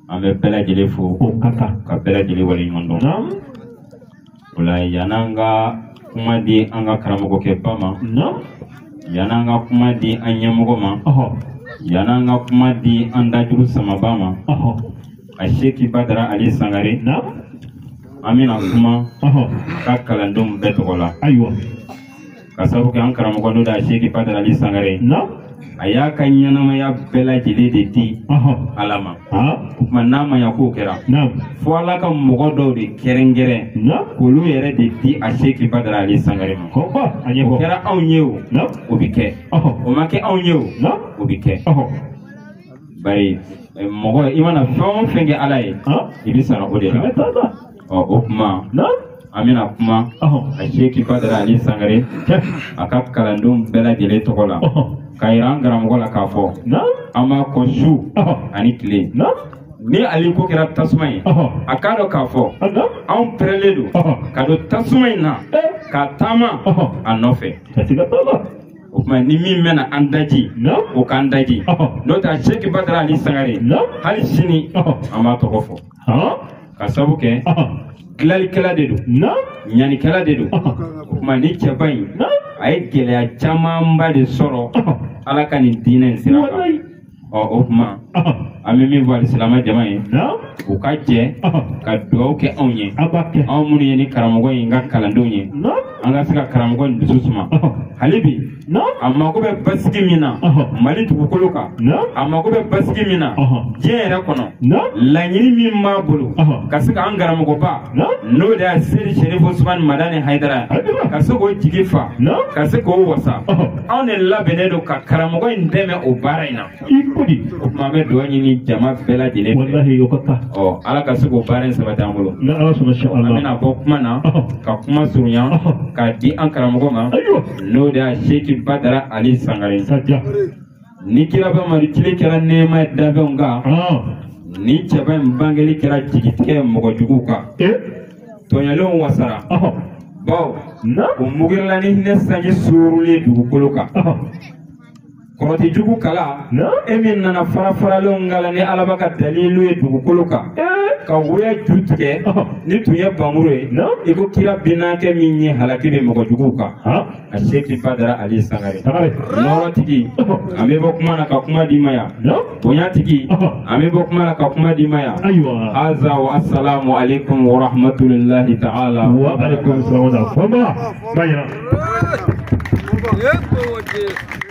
An bɛ bɛɛ lajɛlen fo. Ka bɛɛ lajɛlen waleɲuman dɔn. O la yann'an ka kuma di an ka karamɔgɔkɛba ma. Yann'an ka kuma di an ɲɛmɔgɔ ma. Yann'an ka kuma di an dajuru samaba ma. A Seki Badara Ali Sangare. An bɛna kuma ka kalandenw bɛɛ tɔgɔ la. Ka sababu kɛ an karamɔgɔ n'o de ye Seki Badara Ali Sangare. A y'a ka ɲɛnamaya bɛɛ lajɛlen de di Ala ma. O tuma n'a ma ɲɛ k'o kɛra. Fo Ala ka mɔgɔ dɔw de kɛrɛnkɛrɛn. K'olu yɛrɛ de di a Seki Badara Ali Sangare ma. O kɛra anw ye o. O bɛ kɛ. O ma kɛ anw ye o. O bɛ kɛ. Bari mɔgɔ i mana fɛn o fɛn kɛ Ala ye. I bɛ sara o de la. Ɔ o tuma. An bɛna kuma a Seki Badara Ali Sangare a ka kalandenw bɛɛ lajɛlen tɔgɔ la k'a yira an karamɔgɔ la k'a fɔ an b'a kɔ su ani tile. Ni Ali ko kɛra tasuma ye, a k'a dɔn k'a fɔ anw pɛrɛlen don ka don tasuma in na ka taama a nɔfɛ. O tuma ni min bɛna an daji, o k'an daji. N'o tɛ Seki Badara Ali Sangare hali sini an b'a tɔgɔ fɔ ka sabu kɛ dilanlikɛla de don, ɲanikɛla de don. O tuma ni cɛba in a ye gɛlɛya camanba de sɔrɔ Ala ka nin diinɛ in sira kan. Ɔ o tuma an bɛ min fɔ alisilamɛ jama ye, u ka jɛ ka dugawu kɛ anw ye, anw minnu ye ni karamɔgɔ in ka kalandenw ye, an ka se ka karamɔgɔ in dusu suma. Hali bi a mako bɛ basigi min na Mali dugukolo kan, a mako bɛ basigi min na diɲɛ yɛrɛ kɔnɔ, laɲini min b'a bolo ka se k'an karamɔgɔba n'o de y'a Seyidi Serifu Usumani Madani Hayidara ka se k'o jigi fa, ka se k'o wasa. Anw de labɛnnen don ka karamɔgɔ in dɛmɛ o baara in na. O tuma an bɛ dugawu ɲini jama bɛɛ lajɛlen fɛ. Ɔ Ala ka se k'o baara in sabati an bolo. An bɛna bɔ kuma na ka kuma surunya k'a di an karamɔgɔ ma, n'o de y'a Seki Badara Ali Sangare. Ni kiraba Madu tile kɛra nɛɛma ye danfɛnw kan, ni cɛba in bangeli kɛra jigitigɛ ye mɔgɔ juguw kan. Tɔɲɔlenw wasara bawo u mugurila ni hinɛ sanji suurulen dugukolo kan. Kɔrɔtɛ jugu kala e min nana fara faralenw kala ni Ala b'a ka dalilu ye dugukolo kan ka woya ju tigɛ ni tun ye bamuru ye, i ko kira binakɛ min ye halaki bɛ mɔgɔ juguw kan. A Seki Badara Ali Sangare nɔrɔtigi, an bɛ bɔ kuma na ka kuma d'i ma yan. Bonyatigi, an bɛ bɔ kuma na ka kuma d'i ma yan. Haza wa assalamu alaikum wa rahmatullahi ta'ala wa alaikum salam.